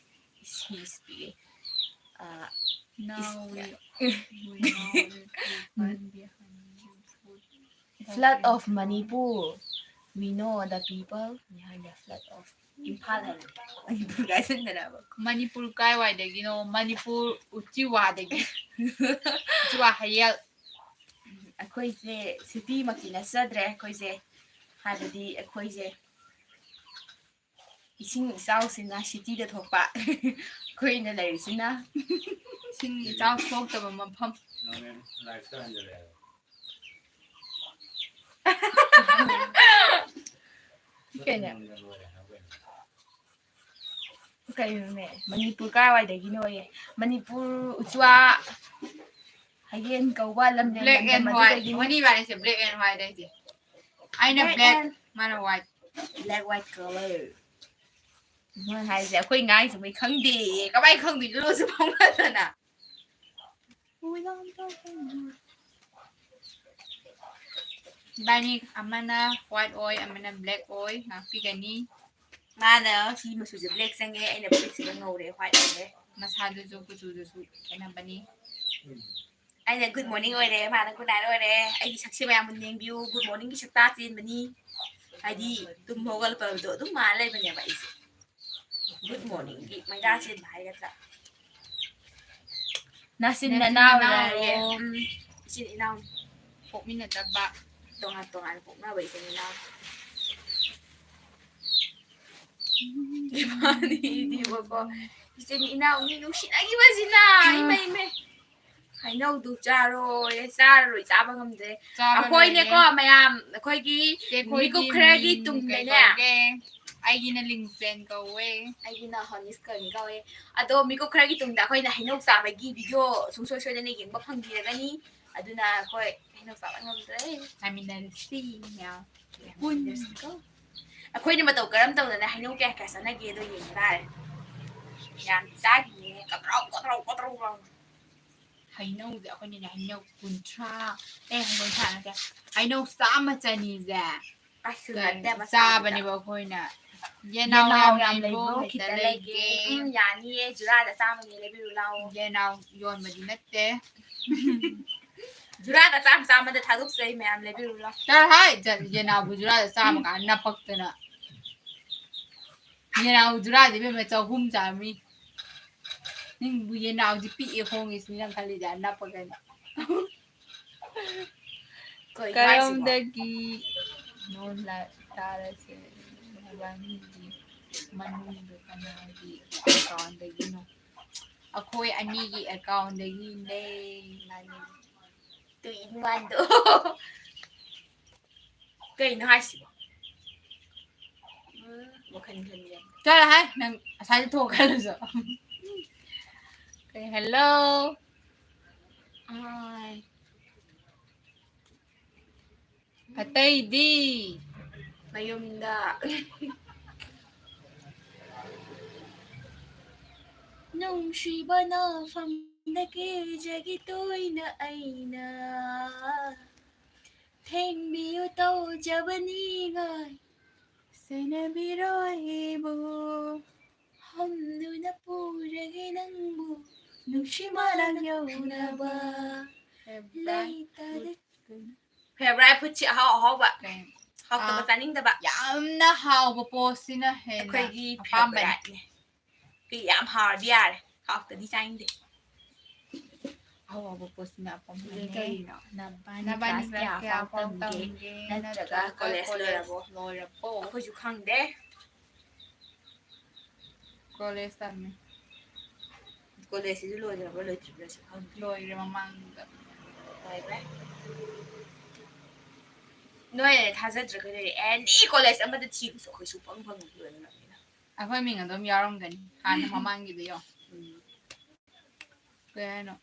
is he speaking? Uh, now we, we know we can't be a hundred foot. Flood of Manipur. We know the people behind the flood of Imphal ꯍꯥꯏꯕ꯫ ꯃꯅꯤꯄꯨꯔ ꯀꯥꯏꯁꯤꯟꯗꯅꯕ꯫ ꯃꯅꯤꯄꯨꯔ ꯀꯥꯏꯋꯥꯏꯗꯒꯤꯅꯣ? ꯃꯅꯤꯄꯨꯔ ꯎꯆꯤꯋꯥꯗꯒꯤ꯫ ꯎꯆꯤꯋꯥ ꯍꯌꯦꯜ꯫ ꯑꯩꯈꯣꯏꯁꯦ city ꯃꯛꯇꯤ ꯅꯠꯆꯗ꯭ꯔꯦ꯫ ꯑꯩꯈꯣꯏꯁꯦ, ꯍꯥꯏꯕꯗꯤ ꯑꯩꯈꯣꯏꯁꯦ ꯏꯁꯤꯡ ꯏꯆꯥꯎꯁꯤꯅ cityꯗ ꯊꯣꯛꯄ꯫ ꯑꯩꯈꯣꯏꯅ ꯂꯩꯔꯤꯁꯤꯅ ꯏꯁꯤꯡ ꯏꯆꯥꯎ ꯊꯣꯛꯇꯕ ꯃꯐꯝ꯫ ꯀꯩꯅꯣ? ꯀꯩꯅꯣꯅꯦ, ꯃꯅꯤꯄꯨꯔ ꯀꯥꯏꯋꯥꯏꯗꯒꯤꯅꯣꯌꯦ? ꯃꯅꯤꯄꯨꯔ ꯎꯆ꯭ꯋꯥ ꯍꯌꯦꯟ ꯀꯧꯕ ꯂꯝꯗꯝ black and white꯫ ꯃꯗꯨꯗꯒꯤꯅꯤ꯫ ꯃꯅꯤ ꯏꯕꯥꯅꯤꯁꯦ black and white ꯍꯥꯏꯁꯦ꯫ ꯑꯩꯅ black black, and ꯃꯥꯅ white꯫ Black white color꯫ ꯃꯣꯏ ꯍꯥꯏꯁꯦ ꯑꯩꯈꯣꯏ ꯉꯥꯡꯁꯦ ꯃꯣꯏ ꯈꯪꯗꯦ꯫ ꯀꯃꯥꯏ ꯈꯪꯗꯣꯏꯅꯣ ꯂꯣꯟꯁꯨ ꯐꯥꯎꯅꯗꯅ? ꯏꯕꯥꯅꯤ ꯑꯃꯅ white ꯑꯣꯏ, ꯑꯃꯅ black ꯑꯣꯏ, ꯉꯥꯛꯄꯤꯒꯅꯤ꯫ ꯃꯥꯅ ꯁꯤ ꯃꯆꯨꯁꯦ black ꯆꯪꯉꯦ, ꯑꯩꯅ blackꯁꯤꯒ ꯉꯧꯔꯦ, white ꯑꯣꯏꯔꯦ꯫ ꯃꯁꯥꯗꯨꯁꯨ ꯀꯨꯆꯨꯗꯨꯁꯨ ꯈꯦꯠꯅꯕꯅꯤ꯫ ꯑꯩꯅ good morning ꯑꯣꯏꯔꯦ, ꯃꯥꯅ good night ꯑꯣꯏꯔꯦ꯫ ꯑꯩꯒꯤ ꯁꯛꯁꯦ ꯃꯌꯥꯝ ꯃꯨꯟꯅ ꯌꯦꯡꯕꯤꯌꯨ, good morningꯒꯤ ꯁꯛꯇꯥ ꯆꯦꯟꯕꯅꯤ꯫ ꯍꯥꯏꯗꯤ ꯇꯨꯝ ꯍꯧꯒꯠꯂꯛꯄꯗꯣ ꯑꯗꯨꯝ ꯃꯥꯜꯂ ꯂꯩꯕꯅꯦꯕ ꯑꯩꯁꯦ꯫ Good morningꯒꯤ ꯃꯩꯔꯥ ꯆꯦꯟꯕ ꯍꯥꯏꯒꯗ꯭ꯔꯥ? ꯅꯆꯤꯟ ꯅꯆꯤꯟ ꯅꯅꯥꯎ ꯅꯅꯥꯎꯔꯣ? ꯂꯩꯔꯦ꯫ ꯎꯝ, ꯏꯆꯤꯟ ꯏꯅꯥꯎ꯫ ꯄꯣꯛꯃꯤꯟꯅꯗꯕ꯫ ꯇꯣꯉꯥꯟ ꯇꯣꯉꯥꯟ ꯄꯣꯛꯅꯕ ꯏꯆꯤꯟ ꯏꯅꯥꯎ꯫ ꯏꯕꯥꯅꯤꯗꯤꯕꯀꯣ, ꯏꯆꯤꯟ ꯏꯅꯥꯎ ꯃꯤ ꯅꯨꯡꯁꯤꯅꯈꯤꯕꯁꯤꯅ, ꯎꯝ꯫ ꯏꯃꯩ, ꯏꯃꯩ꯫ ꯍꯩꯅꯧꯗꯨ ꯆꯥꯔꯣꯏ, ꯆꯥꯔꯔꯣꯏ, ꯆꯥꯕ ꯉꯝꯗ꯭ꯔꯦ꯫ ꯆꯥꯕ ꯑꯩꯈꯣꯏꯅꯦꯀꯣ, ꯂꯣꯏꯔꯦ꯫ ꯃꯌꯥꯝ, ꯑꯩꯈꯣꯏꯒꯤ ꯆꯦ, ꯑꯩꯈꯣꯏꯒꯤ ꯃꯤꯀꯨꯞ ꯈꯔꯒꯤ ꯃꯤꯡ ꯇꯨꯡꯗꯅꯦ꯫ ꯀꯩ ꯀꯧꯒꯦ? ꯑꯩꯒꯤꯅ ꯂꯤꯡꯖꯦꯟ ꯀꯧꯋꯦ꯫ ꯑꯩꯒꯤꯅ ꯍꯣꯅꯤꯁꯀꯔꯅꯤ ꯀꯧꯋꯦ꯫ ꯑꯗꯣ ꯃꯤꯀꯨꯞ ꯈꯔꯒꯤ ꯇꯨꯡꯗ ꯑꯩꯈꯣꯏꯅ ꯍꯩꯅꯧ ꯆꯥꯕꯒꯤ video ꯁꯨꯡꯁꯣꯏ ꯁꯣꯏꯗꯅ ꯌꯦꯡꯕ ꯐꯪꯕꯤꯔꯒꯅꯤ꯫ ꯑꯗꯨꯅ ꯑꯩꯈꯣꯏ ꯍꯩꯅꯧ ꯆꯥꯕ ꯉꯝꯗ꯭ꯔꯦ꯫ ꯆꯥꯃꯤꯟꯅꯔꯁꯤ ꯃꯌꯥꯝ꯫ ꯄꯨꯟ꯫ ꯑꯩꯈꯣꯏꯅ ꯃꯇꯧ ꯀꯔꯝ ꯇꯧꯗꯅ ꯍꯩꯅꯧ ꯀꯌꯥ ꯀꯌꯥ ꯆꯥꯟꯅꯒꯦꯗꯣ ꯌꯦꯡꯕ ꯇꯥꯔꯦ꯫ ꯌꯥꯝ ꯆꯥꯈꯤꯅꯦ꯫ ꯀꯇ꯭ꯔꯧ, ꯀꯇ꯭ꯔꯧ, ꯀꯇ꯭ꯔꯧ ꯂꯥꯎꯅ꯫ ꯍꯩꯅꯧꯁꯦ ꯑꯩꯈꯣꯏꯅꯅꯦ, ꯍꯩꯅꯧ ꯀꯨꯟꯊ꯭ꯔꯥ, ꯑꯦ, ꯀꯨꯟꯊ꯭ꯔꯥ ꯅꯠꯇꯦ, ꯍꯩꯅꯧ ꯆꯥꯝꯃ ꯆꯅꯤꯁꯦ ꯑꯁ, ꯀꯩ ꯅꯠꯇꯦ, ꯃꯆꯥ ꯆꯥꯕꯅꯦꯕ ꯑꯩꯈꯣꯏꯅ꯫ ꯌꯦꯅꯥꯎ ꯌꯦꯅꯥꯎ ꯌꯥꯝ ꯌꯥꯝ ꯂꯩꯕ꯭ꯔꯣ? ꯂꯩꯕ꯭ꯔꯣ? ꯈꯤꯇ ꯈꯤꯇ ꯂꯩꯒꯦ꯫ ꯂꯩꯒꯦ꯫ ꯎꯝ, ꯌꯥꯅꯤꯌꯦ, ꯖꯨꯔꯥꯗ ꯆꯥꯝꯃꯅꯦ, ꯂꯩꯕꯤꯔꯨ ꯂꯥꯛꯑꯣ꯫ ꯌꯦꯅꯥꯎ ꯌꯣꯟꯕꯗꯤ ꯅꯠꯇꯦ꯫ ꯖꯨꯔꯥꯗ ꯆꯥꯝꯃ ꯆꯥꯝꯃꯗ ꯊꯥꯗꯣꯛꯆꯩ ꯃꯌꯥꯝ, ꯂꯩꯕꯤꯔꯨ ꯂꯥꯛꯑꯣ꯫ ꯆꯠꯂꯣ ꯍꯥꯏ, ꯖ-, ꯌꯦꯅꯥꯎꯕꯨ ꯖꯨꯔꯥꯗ ꯆꯥꯝꯃ ꯀꯥꯟ ꯅꯄꯛꯇꯅ꯫ ꯌꯦꯅꯥꯎ ꯖꯨꯔꯥꯗꯤ ꯏꯕꯦꯝꯃ ꯆꯍꯨꯝ ꯆꯥꯝꯃꯤ꯫ ꯅꯪꯕꯨ ꯌꯦꯅꯥꯎꯗꯤ ꯄꯤꯛꯑꯦ ꯍꯣꯡꯉꯦ ꯁꯤꯅꯤ ꯅꯪ ꯈꯜꯂꯤꯁꯦ, ꯅꯄꯛꯀꯅꯤ꯫ ꯀꯩꯅꯣ ꯍꯥꯏꯁꯤꯕꯣ? ꯀꯔꯝꯗꯒꯤ ꯂꯣꯟ ꯂꯥ-, ꯇꯥꯔꯁꯦ? ꯅꯕꯥꯅꯤꯒꯤ ꯃꯅꯨꯡꯗ ꯀꯅꯥꯒꯤ accountꯗꯒꯤꯅꯣ? ꯑꯩꯈꯣꯏ ꯑꯅꯤꯒꯤ accountꯗꯒꯤꯅꯦ, ꯏꯕꯥꯅꯤ꯫ ꯇꯨ in one ꯗꯣ꯫ ꯀꯩꯅꯣ ꯍꯥꯏꯁꯤꯕꯣ? ꯎꯝ, ꯋꯥꯈꯜ ꯈꯟꯕ ꯌꯥꯏ꯫ ꯆꯠꯂꯣꯍꯦ, ꯅꯪ ꯑꯁ꯭ꯋꯥꯏꯗ ꯊꯣꯛꯈ꯭ꯔꯁꯨ꯫ ꯀꯩ, hello? ꯑꯥꯏ꯫ ꯑꯇꯩꯗꯤ? ꯃꯌꯨꯝꯗ꯫ ꯅꯨꯡꯁꯤꯕꯅ ꯐꯝꯗ ꯀꯦꯖꯒꯤ ꯇꯣꯏꯅ ꯑꯩꯅ ꯊꯦꯡꯕꯤꯌꯨ ꯇꯧꯖꯕꯅꯤ ꯉꯥꯏ ꯁꯦꯟꯅꯕꯤꯔꯣ ꯑꯩꯕꯨ ꯍꯝꯗꯨꯅ ꯄꯨꯔꯒꯦ ꯅꯪꯕꯨ ꯅꯨꯡꯁꯤ ꯃꯔꯥꯡ ꯌꯧꯅꯕ ꯂꯩꯇꯥꯗ ꯐꯦꯕ꯭ꯔꯥꯏꯠ ꯐꯨꯗꯁꯤ ꯑꯍꯥꯎ ꯑꯍꯥꯎꯕ ꯀꯩ? ꯍꯥꯎꯇꯕ ꯑꯥ꯫ ꯆꯥꯅꯤꯡꯗꯕ ꯌꯥꯝꯅ ꯍꯥꯎꯕ ꯄꯣꯠꯁꯤꯅ ꯍꯦꯟꯅ ꯑꯩꯈꯣꯏꯒꯤ ꯑꯄꯥꯝꯕꯅꯤ꯫ ꯐꯦꯕ꯭ꯔꯥꯏꯠꯅꯦ꯫ ꯀꯩ ꯌꯥꯝ ꯍꯥꯎꯔꯗꯤ ꯌꯥꯔꯦ꯫ ꯍꯥꯎꯇꯗꯤ ꯆꯥꯅꯤꯡꯗꯦ꯫ ꯑꯍꯥꯎꯕ ꯄꯣꯠꯁꯤꯅ ꯑꯄꯥꯝꯕꯅꯦ꯫ ꯑꯗꯨꯗꯤ ꯀꯔꯤꯅꯣ? ꯅꯕꯥꯅꯤ ꯅꯕꯥꯅꯤ ꯀ꯭ꯂꯥꯁ ꯀ꯭ꯂꯥꯁ ꯀꯌꯥ ꯀꯌꯥ ꯐꯥꯎ ꯐꯥꯎ ꯇꯝꯒꯦ? ꯇꯝꯒꯦ? ꯅꯠꯇ꯭ꯔꯒ ꯅꯠꯇ꯭ꯔꯒ ꯀꯣꯂꯦꯖ ꯀꯣꯂꯦꯖ ꯂꯣꯏꯔꯕꯣ? ꯂꯣꯏꯔꯕꯣ? ꯑꯩꯈꯣꯏꯁꯨ ꯈꯪꯗꯦ꯫ ꯀꯣꯂꯦꯖ ꯇꯝꯃꯤ꯫ ꯀꯣꯂꯦꯖꯁꯤꯁꯨ ꯂꯣꯏꯈ꯭ꯔꯕ꯭ꯔꯥ ꯂꯣꯏꯗ꯭ꯔꯤꯕ꯭ꯔꯥꯁꯨ ꯈꯪꯗꯦ꯫ ꯂꯣꯏꯈ꯭ꯔꯦ ꯃꯃꯥꯡꯗ꯫ ꯂꯣꯏꯈ꯭ꯔꯦ꯫ ꯅꯣꯏꯅ ꯊꯥꯖꯗ꯭ꯔꯒ ꯂꯩꯔꯦ꯫ ꯑꯦꯅꯤ ꯀꯣꯂꯦꯖ ꯑꯃꯗ ꯊꯤꯔꯨꯁꯨ ꯑꯩꯈꯣꯏ ꯁꯨꯡꯐꯪ ꯐꯪꯉꯣꯏ ꯂꯣꯏꯅꯃꯛꯅꯤꯅ꯫ ꯑꯩꯈꯣꯏ ꯃꯤꯡ ꯑꯗꯨꯝ ꯌꯥꯎꯔꯝꯒꯅꯤ꯫ ꯍꯥꯟꯅ ꯃꯃꯥꯡꯒꯤꯗ ꯌꯦꯡꯉꯣ꯫ ꯎꯝ꯫ ꯀꯩ ꯍꯥꯏꯅꯣ?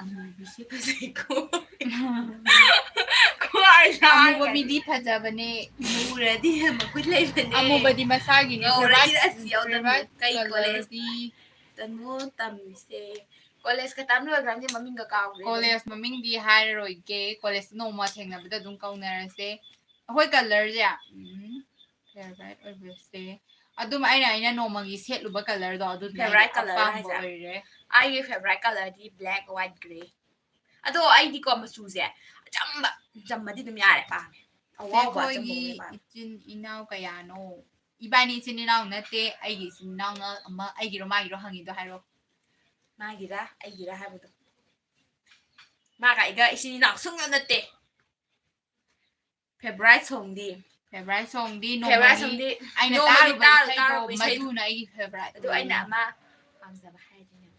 ꯑꯃꯨꯕꯤꯁꯦ ꯐꯖꯩꯀꯣ꯫ ꯈ꯭ꯋꯥꯏ ꯑꯃꯨꯕ ꯂꯥꯡꯒꯅꯤ꯫ ꯃꯤꯗꯤ ꯐꯖꯕꯅꯦ꯫ ꯃꯨꯔꯗꯤ ꯃꯒꯨꯟ ꯂꯩꯕꯅꯦ꯫ ꯑꯃꯨꯕꯗꯤ ꯃꯁꯥꯒꯤꯅꯦ꯫ ꯉꯧꯔꯗꯤ ꯐꯦꯚꯔꯥꯏꯠ, ꯑꯁ ꯌꯥꯎꯗꯕꯅꯦ꯫ ꯐꯦꯚꯔꯥꯏꯠ ꯀꯩ ꯀꯣꯂꯦꯖ? ꯀꯂꯔꯗꯤ? ꯇꯅꯨ ꯇꯝꯃꯤꯁꯦ꯫ ꯀꯣꯂꯦꯖ ꯈꯛꯇ ꯂꯣꯏꯈ꯭ꯔꯕꯅꯤ ꯃꯃꯤꯡꯒ ꯀꯥꯎꯈ꯭ꯔꯦ꯫ ꯀꯣꯂꯦꯖ ꯃꯃꯤꯡꯗꯤ ꯍꯥꯏꯔꯔꯣꯏꯒꯦ꯫ ꯀꯣꯂꯦꯖ ꯅꯣꯡꯃ ꯊꯦꯡꯅꯕꯗ ꯑꯗꯨꯝ ꯀꯧꯅꯔꯁꯦ꯫ ꯑꯩꯈꯣꯏ ꯀꯂꯔꯁꯦ, ꯎꯝ, ꯐꯦꯚꯔꯥꯏꯠ ꯑꯣꯏꯕꯁꯦ꯫ ꯑꯗꯨꯝ ꯑꯩꯅ, ꯑꯩꯅ ꯅꯣꯡꯃꯒꯤ ꯁꯦꯠꯂꯨꯕ ꯀꯂꯔꯗꯣ ꯑꯗꯨꯗꯨꯅ ꯐꯦꯚꯔꯥꯏꯠ ꯑꯩꯒꯤ ꯀꯂꯔ ꯑꯄꯥꯝꯕ ꯍꯥꯏꯁꯦ? ꯑꯣꯏꯔꯦ꯫ ꯑꯩꯒꯤ ꯐꯦꯚꯔꯥꯏꯠ ꯀꯂꯔꯗꯤ ꯕ꯭ꯂꯦꯛ, ꯋꯥꯏꯠ, ꯒ꯭ꯔꯦ꯫ ꯑꯗꯣ ꯑꯩꯗꯤꯀꯣ ꯃꯆꯨꯁꯦ ꯑꯆꯝꯕ, ꯆꯝꯕꯗꯤ ꯑꯗꯨꯝ ꯌꯥꯔꯦ, ꯄꯥꯝꯃꯦ꯫ ꯑꯁꯦ ꯑꯋꯥꯎꯕ ꯑꯩꯈꯣꯏꯒꯤ ꯑꯆꯝꯕꯒꯨꯝꯕ ꯄꯥꯝꯃꯦ꯫ ꯏꯆꯤꯟ ꯏꯅꯥꯎ ꯀꯌꯥꯅꯣ? ꯏꯕꯥꯅꯤ ꯏꯆꯤꯟ ꯏꯅꯥꯎ ꯅꯠꯇꯦ, ꯑꯩꯒꯤ ꯏꯆꯤꯟ ꯏꯅꯥꯎꯅ ꯑꯃ, ꯑꯩꯒꯤꯔꯣ ꯃꯥꯒꯤꯔꯣ ꯍꯪꯉꯤꯗꯣ ꯍꯥꯏꯔꯣ꯫ ꯃꯥꯒꯤꯔꯥ ꯑꯩꯒꯤꯔꯥ ꯍꯥꯏꯕꯗꯣ꯫ ꯃꯥꯒ ꯑꯩꯒ ꯏꯆꯤꯟ ꯏꯅꯥꯎ ꯁꯨꯡꯅꯠ ꯅꯠꯇꯦ꯫ ꯐꯦꯚꯔꯥꯏꯠ ꯁꯣꯡꯗꯤ? ꯐꯦꯚꯔꯥꯏꯠ ꯁꯣꯡꯗꯤ ꯐꯦꯚꯔꯥꯏꯠ ꯅꯣꯡꯃꯒꯤ ꯁꯣꯡꯗꯤ ꯑꯩꯅ ꯅꯣꯡꯃꯒꯤ ꯇꯥꯔꯨꯕ ꯇꯥꯔꯨ ꯏꯁꯩꯗꯣ ꯇꯥꯔꯨꯕ ꯏꯁꯩꯗꯣ꯫ ꯃꯗꯨꯅ ꯑꯩꯒꯤ ꯐꯦꯚꯔꯥꯏꯠ ꯑꯗꯣ ꯑꯩꯅ ꯑꯣꯏꯌꯦ꯫ ꯑꯃ ꯄꯥꯝꯖꯕ ꯍꯥꯏꯔꯗꯤꯅꯦ꯫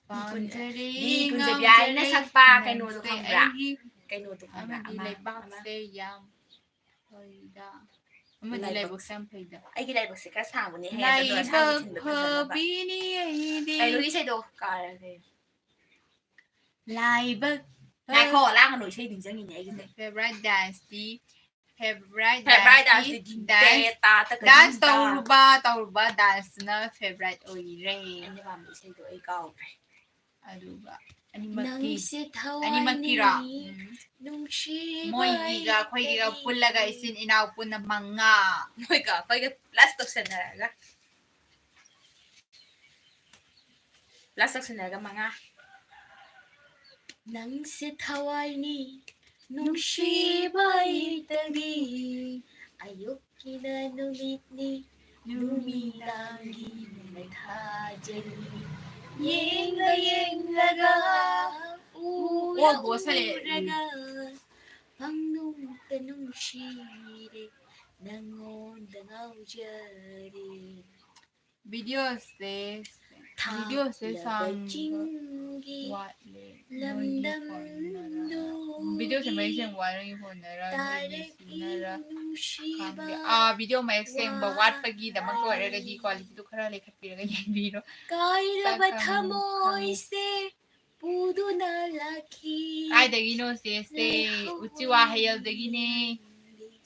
ꯄꯥꯝꯖꯔꯦ, ꯕꯤ ꯀꯨꯟꯖꯕꯤꯌꯥꯏꯅ ꯉꯥꯎꯖꯔꯦ, ꯁꯛꯄ ꯀꯩꯅꯣꯗꯣ ꯅꯪꯁꯦ ꯈꯪꯕ꯭ꯔꯥ? ꯑꯩꯒꯤ ꯀꯩꯅꯣꯗꯣ ꯈꯪꯕ꯭ꯔꯥ? ꯑꯃꯗꯤ ꯑꯃ, ꯂꯩꯕꯥꯛꯁꯦ ꯑꯃ꯫ ꯌꯥꯝ ꯐꯩꯗ꯫ ꯑꯃꯗꯤ ꯂꯥꯏꯕꯛ-, ꯂꯥꯏꯕꯛꯁꯦ ꯌꯥꯝ ꯐꯩꯗ꯫ ꯑꯩꯒꯤ ꯂꯥꯏꯕꯛꯁꯦ ꯈꯔ ꯁꯥꯡꯕꯅꯦ ꯍꯦ, ꯑꯗꯣ ꯂꯥꯏꯕꯛ ꯑꯁꯥꯡꯕ ꯊꯤꯟꯕ ꯐꯖꯅꯕ꯫ ꯐꯕꯤꯅꯤ ꯑꯩꯗꯤ꯫ ꯀꯩꯅꯣꯒꯤ ꯏꯁꯩꯗꯣ ꯀꯥꯎꯔꯦ꯫ ꯂꯥꯏꯕꯛ ꯉꯥꯏꯈꯣ, ꯂꯥꯡꯒꯅꯨ, ꯏꯁꯩ ꯅꯤꯡꯁꯤꯡꯉꯤꯅꯦ ꯑꯩꯒꯤꯁꯦ꯫ ꯐꯦꯚꯔꯥꯏꯠ ꯗꯥꯟꯁꯇꯤ Favorite Favorite dance dance ꯗꯤ dance ꯇꯥꯇ dance ꯇꯧꯔꯨꯕ ꯇꯧꯔꯨꯕ dance ꯅ favorite ꯑꯣꯏꯔꯦ꯫ ꯑꯩꯅ ꯄꯥꯝꯕ ꯏꯁꯩꯗꯣ ꯑꯩ ꯀꯥꯎꯈ꯭ꯔꯦ꯫ ꯑꯗꯨꯒ ꯑꯅꯤꯃꯛꯇꯤ ꯅꯪꯁꯦ ꯑꯅꯤꯃꯛꯀꯤꯔꯣ? ꯊꯋꯥꯏꯅꯤ ꯎꯝ. ꯅꯨꯡꯁꯤꯕ ꯃꯣꯏꯒꯤꯒ ꯑꯩꯈꯣꯏꯒꯤꯒ ꯑꯩꯇꯅꯤ꯫ ꯄꯨꯜꯂꯒ ꯏꯆꯤꯟ ꯏꯅꯥꯎ ꯄꯨꯟꯅ ꯃꯉꯥ. ꯃꯣꯏꯒ ꯑꯩꯈꯣꯏꯒ plus ꯇꯧꯁꯟꯅꯔꯒ plus ꯇꯧꯁꯟꯅꯔꯒ ꯃꯉꯥ. ꯅꯪꯁꯦ ꯊꯋꯥꯏꯅꯤ ꯅꯨꯡꯁꯤꯕ ꯑꯩꯇꯅꯤ꯫ ꯑꯌꯨꯛꯀꯤꯅ ꯅꯨꯃꯤꯠꯅꯤ ꯅꯨꯃꯤꯗꯥꯡꯒꯤꯅ ꯊꯥꯖꯅꯤ꯫ ꯌꯦꯡꯂ ꯌꯦꯡꯂꯒ ꯎꯔ ꯑꯣ, ꯕꯣꯁ ꯍꯜꯂꯛꯑꯦ. ꯎꯔꯒ ꯄꯪꯅꯨꯡꯇ ꯅꯨꯡꯁꯤꯔꯦ ꯅꯪꯉꯣꯟꯗ ꯉꯥꯎꯖꯔꯦ꯫ Video ꯁꯦ video ꯁꯦ ꯊꯥꯞꯂꯕ ꯁꯥꯡꯕ ꯆꯤꯡꯒꯤ ꯋꯥꯠꯂꯦ. ꯅꯣꯏꯒꯤ phone ꯅꯔ? ꯂꯝꯗꯝꯗꯨ Video ꯁꯦ ꯃꯌꯦꯛ ꯁꯦꯡꯕ ꯋꯥꯠꯂꯦ, ꯅꯣꯏꯒꯤ phone ꯅꯔ, ꯅꯣꯏꯒꯤ ꯇꯥꯔꯛꯏ ꯁꯤꯅꯔ ꯅꯨꯡꯁꯤꯕ ꯈꯪꯗꯦ. ꯑꯥ, video ꯃꯌꯦꯛ ꯁꯦꯡꯕ ꯋꯥꯠꯄꯒꯤꯗꯃꯛꯇ ꯑꯣꯏꯔꯒꯗꯤ quality ꯗꯨ ꯈꯔ ꯂꯩꯈꯠꯄꯤꯔꯒ ꯌꯦꯡꯕꯤꯔꯣ. ꯀꯥꯏꯔꯕ ꯁꯛꯈꯪ ꯊꯃꯣꯏꯁꯦ ꯄꯨꯗꯨꯅ ꯂꯥꯛꯈꯤ꯫ ꯀꯥꯏꯗꯒꯤꯅꯣ ꯆꯦꯁꯦ? ꯎꯆꯤꯋꯥ ꯍꯌꯦꯜꯗꯒꯤꯅꯦ.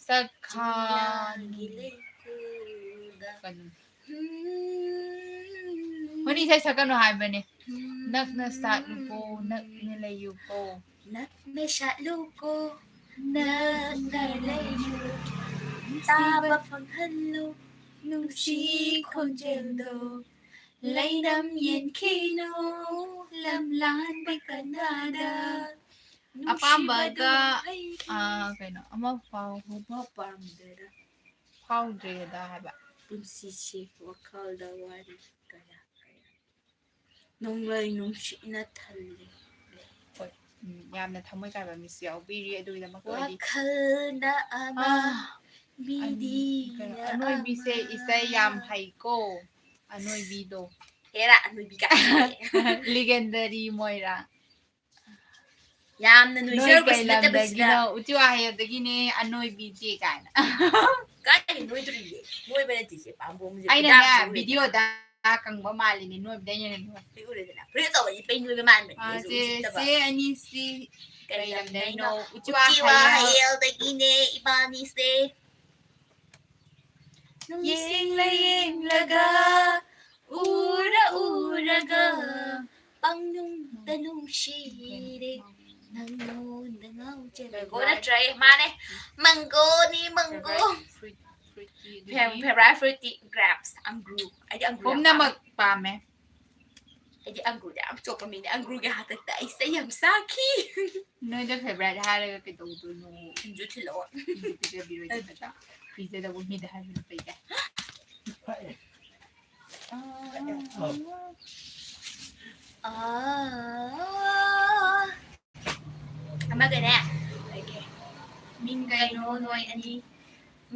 ꯁꯛ ꯈꯪ. ꯆꯤꯡꯌꯥꯒꯤ ꯂꯩꯀꯣꯜꯗ꯫ ꯀꯩꯅꯣ. ꯎꯝ. ꯍꯣꯏꯅꯦ, ꯏꯁꯩ ꯁꯛꯀꯅꯨ ꯍꯥꯏꯕꯅꯦ. ꯅꯛꯅ ꯁꯥꯠꯂꯨꯀꯣ, ꯅꯛꯅ ꯂꯩꯌꯨꯀꯣ. ꯅꯛꯅ ꯁꯥꯠꯂꯨꯀꯣ, ꯅꯛꯅ ꯂꯩꯌꯨ. ꯇꯥꯕ ꯐꯪꯍꯜꯂꯨ ꯅꯨꯡꯁꯤ ꯈꯣꯟꯖꯦꯜꯗꯣ. ꯂꯩꯅꯝ ꯌꯦꯟꯈꯤꯅꯨ ꯂꯝꯂꯥꯟꯕ ꯀꯅꯥꯗ. ꯑꯄꯥꯝꯕꯒ, ꯅꯨꯡꯁꯤꯕꯗꯨ ꯍꯩ ꯑꯥ, ꯀꯩꯅꯣ, ꯑꯃ ꯐꯥꯎ-, ꯍꯧꯕ ꯄꯥꯝꯗ꯭ꯔꯦꯗ. ꯐꯥꯎꯗ꯭ꯔꯦꯗ ꯍꯥꯏꯕ. ꯄꯨꯟꯁꯤꯁꯦ ꯋꯥꯈꯜꯗ ꯋꯥꯔꯤ ꯀꯌꯥ ꯀꯌꯥ. ꯅꯨꯡꯂꯩ ꯅꯨꯡꯁꯤꯠꯅ ꯊꯜꯂꯦ. ꯎꯝ, ꯌꯥꯝꯅ ꯊꯃꯣꯏ ꯀꯥꯏꯕ ꯃꯤꯁꯨ ꯌꯥꯎꯕꯤꯔꯤ, ꯑꯗꯨꯒꯤꯗꯃꯛꯇ ꯑꯩꯗꯤ ꯋꯥꯈꯜꯅ ꯑꯃ, ꯑꯥ, ꯑꯟ-, ꯀꯩꯅꯣ, ꯃꯤꯗꯤꯅ ꯑꯅꯣꯏꯕꯤꯁꯦ ꯑꯃ. ꯏꯁꯩ ꯌꯥꯝ ꯍꯩꯀꯣ, ꯑꯅꯣꯏꯕꯤꯗꯣ. ꯍꯦꯔꯥ, ꯑꯅꯣꯏꯕꯤ ꯀꯥꯏꯅ. Legendary ꯃꯣꯏꯔꯥꯡ. ꯌꯥꯝꯅ ꯅꯣꯏ ꯅꯣꯏꯖꯔꯨꯕꯁꯨ ꯀꯩ ꯅꯠꯇꯕꯁꯤꯗ. ꯂꯝꯗꯒꯤꯅꯣ? ꯎꯆꯤꯋꯥ ꯍꯌꯦꯜꯗꯒꯤꯅꯦ, ꯑꯅꯣꯏꯕꯤꯁꯦ ꯀꯥꯏꯅ. ꯀꯥꯏꯗꯒꯤ ꯅꯣꯏꯗꯣꯔꯤꯒꯦ? ꯅꯣꯏꯕ ꯅꯠꯇꯦ ꯏꯆꯦ, ꯄꯥꯝꯕꯣꯝꯁꯦ ꯑꯩꯅꯅꯦ, ꯈꯨꯗꯥꯡꯁꯦ ꯅꯣꯏꯕ. Video ꯗ ꯆꯥ ꯀꯪꯕ ꯃꯥꯜꯂꯤꯅꯦ, ꯅꯣꯏꯕꯗ ꯑꯩꯅ ꯅꯣꯏ꯫ ꯐꯨꯔꯤꯠ ꯎꯔꯦꯗꯅ, ꯐꯨꯔꯤꯠ ꯑꯆꯧꯕꯗꯤ ꯄꯩ ꯅꯣꯏꯕ ꯃꯥꯟꯕꯅꯦ꯫ ꯑꯥ, ꯑꯩꯁꯨ ꯆꯦ ꯎꯁꯤꯠꯇꯕ꯫ ꯆꯦ ꯑꯅꯤꯁꯤ ꯀꯔꯤ ꯀꯩ ꯂꯝꯗꯩꯅꯣ? ꯂꯝꯗꯩꯅꯣ? ꯎꯆꯤꯋꯥ ꯎꯆꯤꯋꯥ ꯍꯌꯦꯜ꯫ ꯍꯌꯦꯜꯗꯒꯤꯅꯦ ꯏꯕꯥꯅꯤꯁꯦ꯫ ꯅꯨꯡꯁꯤꯡꯂ ꯌꯦꯡꯂꯒ, ꯎꯔ ꯎꯔꯒ, ꯄꯪꯅꯨꯡꯗ ꯅꯨꯡꯁꯤꯔꯦ, ꯅꯪꯉꯣꯟꯗ ꯉꯥꯎꯖꯔꯦ꯫ ꯃꯦꯡꯒꯣ ꯅꯠꯇ꯭ꯔꯦ, ꯃꯥꯅꯦ꯫ ꯃꯪꯒꯣꯅꯤ, ꯃꯪꯒꯣ꯫ Fruit, fruit tea Fav- ꯑꯗꯨꯗꯤ favorite fruit ꯇꯤ grapes, ꯑꯪꯒ꯭ꯔꯨ꯫ ꯑꯩꯗꯤ ꯑꯪꯒ꯭ꯔꯨ ꯌꯥꯝ ꯄꯨꯝꯅꯃꯛ ꯄꯥꯝꯃꯦ꯫ ꯑꯩꯗꯤ ꯑꯪꯒ꯭ꯔꯨꯗ ꯌꯥꯝ ꯆꯣꯞꯄ ꯃꯤꯅꯦ꯫ ꯑꯪꯒ꯭ꯔꯨꯒꯤ ꯍꯥꯛꯇꯛꯇ ꯑꯩꯁꯦ ꯌꯥꯝ ꯆꯥꯈꯤ꯫ ꯅꯣꯏꯗ favorite ꯍꯥꯏꯔꯒ ꯀꯩꯗꯧꯗꯣꯏꯅꯣ? ꯁꯤꯡꯖꯨ ꯊꯤꯜꯂꯛꯑꯣ꯫ ꯁꯤꯡꯖꯨ ꯄꯤꯖꯕꯤꯔꯣꯏꯗꯕꯗ ꯄꯤꯖꯗꯧꯕ ꯃꯤꯗ ꯍꯥꯏꯕꯅ ꯐꯩꯗ꯫ ꯑꯥ꯫ ꯑꯃꯒꯅꯦ, ꯃꯤꯡ ꯀꯩꯅꯣ ꯅꯣꯏ ꯑꯅꯤ?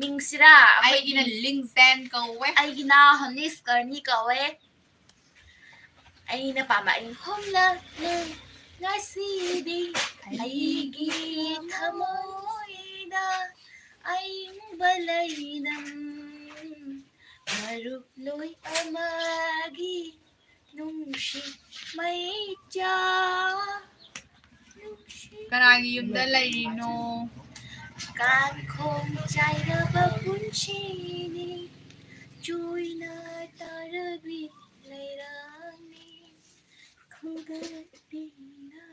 ꯃꯤꯡꯁꯤꯔꯥ? ꯑꯩꯒꯤꯅ ꯂꯤꯡꯖꯦꯟ ꯀꯧꯋꯦ꯫ ꯑꯩꯒꯤꯅ ꯍꯅꯤꯁ ꯀꯔꯅꯤ ꯀꯧꯋꯦ꯫ ꯑꯩꯅ ꯄꯥꯝꯕ ꯑꯩ ꯍꯣꯝꯂꯛꯂꯦ ꯉꯁꯤꯗꯤ ꯑꯩꯒꯤ ꯊꯃꯣꯏꯗ ꯑꯏꯪꯕ ꯂꯩꯅꯝ ꯃꯔꯨꯞ ꯂꯣꯏ ꯑꯃꯒꯤ ꯅꯨꯡꯁꯤ ꯃꯩꯆꯥ꯫ ꯅꯨꯡꯁꯤ ꯀꯅꯥꯒꯤ ꯌꯨꯝꯗ ꯂꯩꯔꯤꯅꯣ? ꯀꯥꯡꯈꯣꯡ ꯆꯥꯏꯔꯕ ꯄꯨꯟꯁꯤꯅꯤ, ꯆꯣꯏꯅ ꯇꯥꯔꯕꯤ ꯂꯩꯔꯥꯡꯅꯤ, ꯈꯨꯗꯛꯇꯤꯅ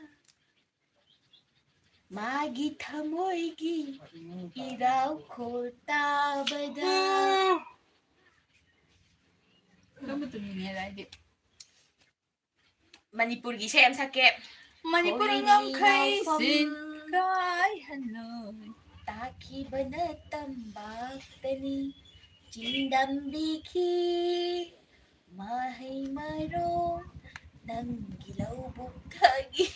ꯃꯥꯒꯤ ꯊꯃꯣꯏꯒꯤ ꯏꯔꯥꯎꯈꯣꯜ ꯇꯥꯕꯗ꯫ ꯇꯨꯝꯕ ꯇꯨꯝꯅꯤꯡꯉꯦꯗ ꯑꯩꯗꯤ꯫ ꯃꯅꯤꯄꯨꯔꯒꯤ ꯏꯁꯩ ꯑꯃ ꯁꯛꯀꯦ꯫ ꯃꯅꯤꯄꯨꯔ ꯍꯣꯔꯤꯅꯤ ꯉꯝꯈꯩꯁꯤ ꯂꯥꯎꯐꯝ ꯀꯥꯏꯍꯜꯂꯣꯏ꯫ ꯇꯥꯈꯤꯕꯅ ꯇꯝꯕꯥꯛꯇꯅꯤ ꯆꯤꯡꯗꯝꯕꯤꯈꯤ ꯃꯍꯩ ꯃꯔꯣꯡ ꯅꯪꯒꯤ ꯂꯧꯕꯨꯛꯇꯒꯤ꯫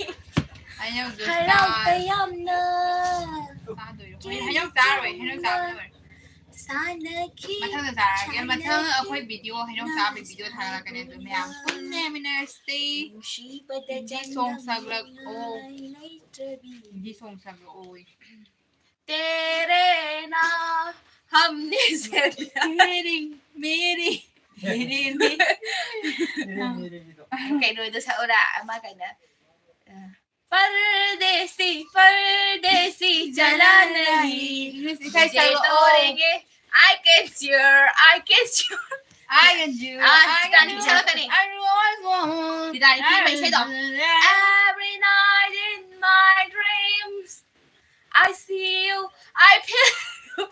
ꯍꯩꯅꯧꯗꯣ ꯍꯔꯥꯎ ꯆꯥ-, ꯇꯌꯥꯝꯅ ꯆꯥꯗꯣꯏꯔꯣ? ꯍꯣꯏ, ꯍꯩꯅꯧ ꯆꯥꯔꯣꯏ, ꯍꯩꯅꯧ ꯆꯥꯕ ꯂꯣꯏꯔꯦ꯫ ꯁꯥꯟꯅꯈꯤ ꯃꯊꯪꯗ ꯆꯥꯔꯒꯦ꯫ ꯃꯊꯪ ꯁꯥꯟꯅꯈꯤ ꯑꯩꯈꯣꯏ video ꯍꯩꯅꯧ ꯆꯥꯕꯒꯤ video ꯊꯥꯔꯛꯀꯅꯤ, ꯑꯗꯨ ꯃꯌꯥꯝ ꯄꯨꯟꯅ ꯌꯦꯡꯃꯤꯟꯅꯔꯁꯤ꯫ ꯅꯨꯡꯁꯤꯕꯗ ꯍꯤꯟꯗꯤ song ꯁꯛꯂꯛꯑꯣ꯫ ꯆꯥꯅꯤꯡꯉꯥꯏ ꯂꯩꯇ꯭ꯔꯕꯤ꯫ ꯍꯤꯟꯗꯤ song ꯁꯛꯂꯛꯑꯣ꯫ तेरे ना हमने से प्यार मेरी, मेरी, तेरे में ꯀꯩꯅꯣꯗꯣ ꯁꯛꯎꯔꯥ? ꯑꯃ ꯀꯩꯅꯣ, ꯑ, "ꯄꯔꯗꯦꯁꯤ, ꯄꯔꯗꯦꯁꯤ ꯆꯂꯥ ꯅꯍꯤ, ꯏꯪꯂꯤꯁ ꯏꯁꯩ ꯃꯨꯖꯦ ꯁꯛꯂꯛꯑꯣ꯫ ꯇꯣꯔꯦꯡꯒꯦ, I can see her, I can see her." I can do, ah, I can Titanic do. ꯁꯛꯂꯛꯀꯅꯤ꯫ I always want. ꯇꯤꯇꯥꯅꯤꯛꯀꯤ ꯏꯁꯩꯗꯣ꯫ "Every night in my dreams, I see you, I feel you.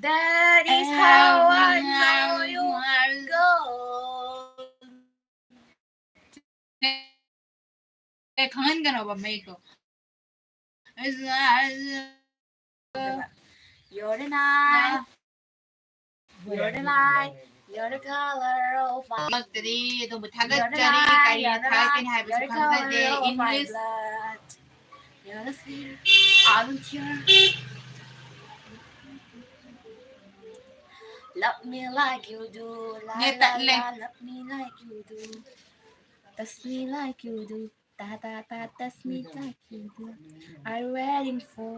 That is how I know you are gone." A, ꯈꯪꯍꯟꯒꯅꯣꯕ ꯃꯌꯦꯛꯇꯣ꯫ You're the night, you're the light, you're the color of my ꯊꯥꯒꯠꯆꯔꯤ, ꯑꯗꯣꯝꯕꯨ ꯊꯥꯒꯠꯆꯔꯤ꯫ ꯀꯔꯤ ꯊꯥꯒꯠꯀꯅꯤ ꯍꯥꯏꯕꯁꯨ ꯈꯪꯖꯗꯦ꯫ English. You're the fear, I don't care. Love me like you do, la, net la, ꯇꯠꯂꯦ꯫ La, love me like you do. Touch me like you do. Ta, ta, ta, touch me like you do. I'm waiting for.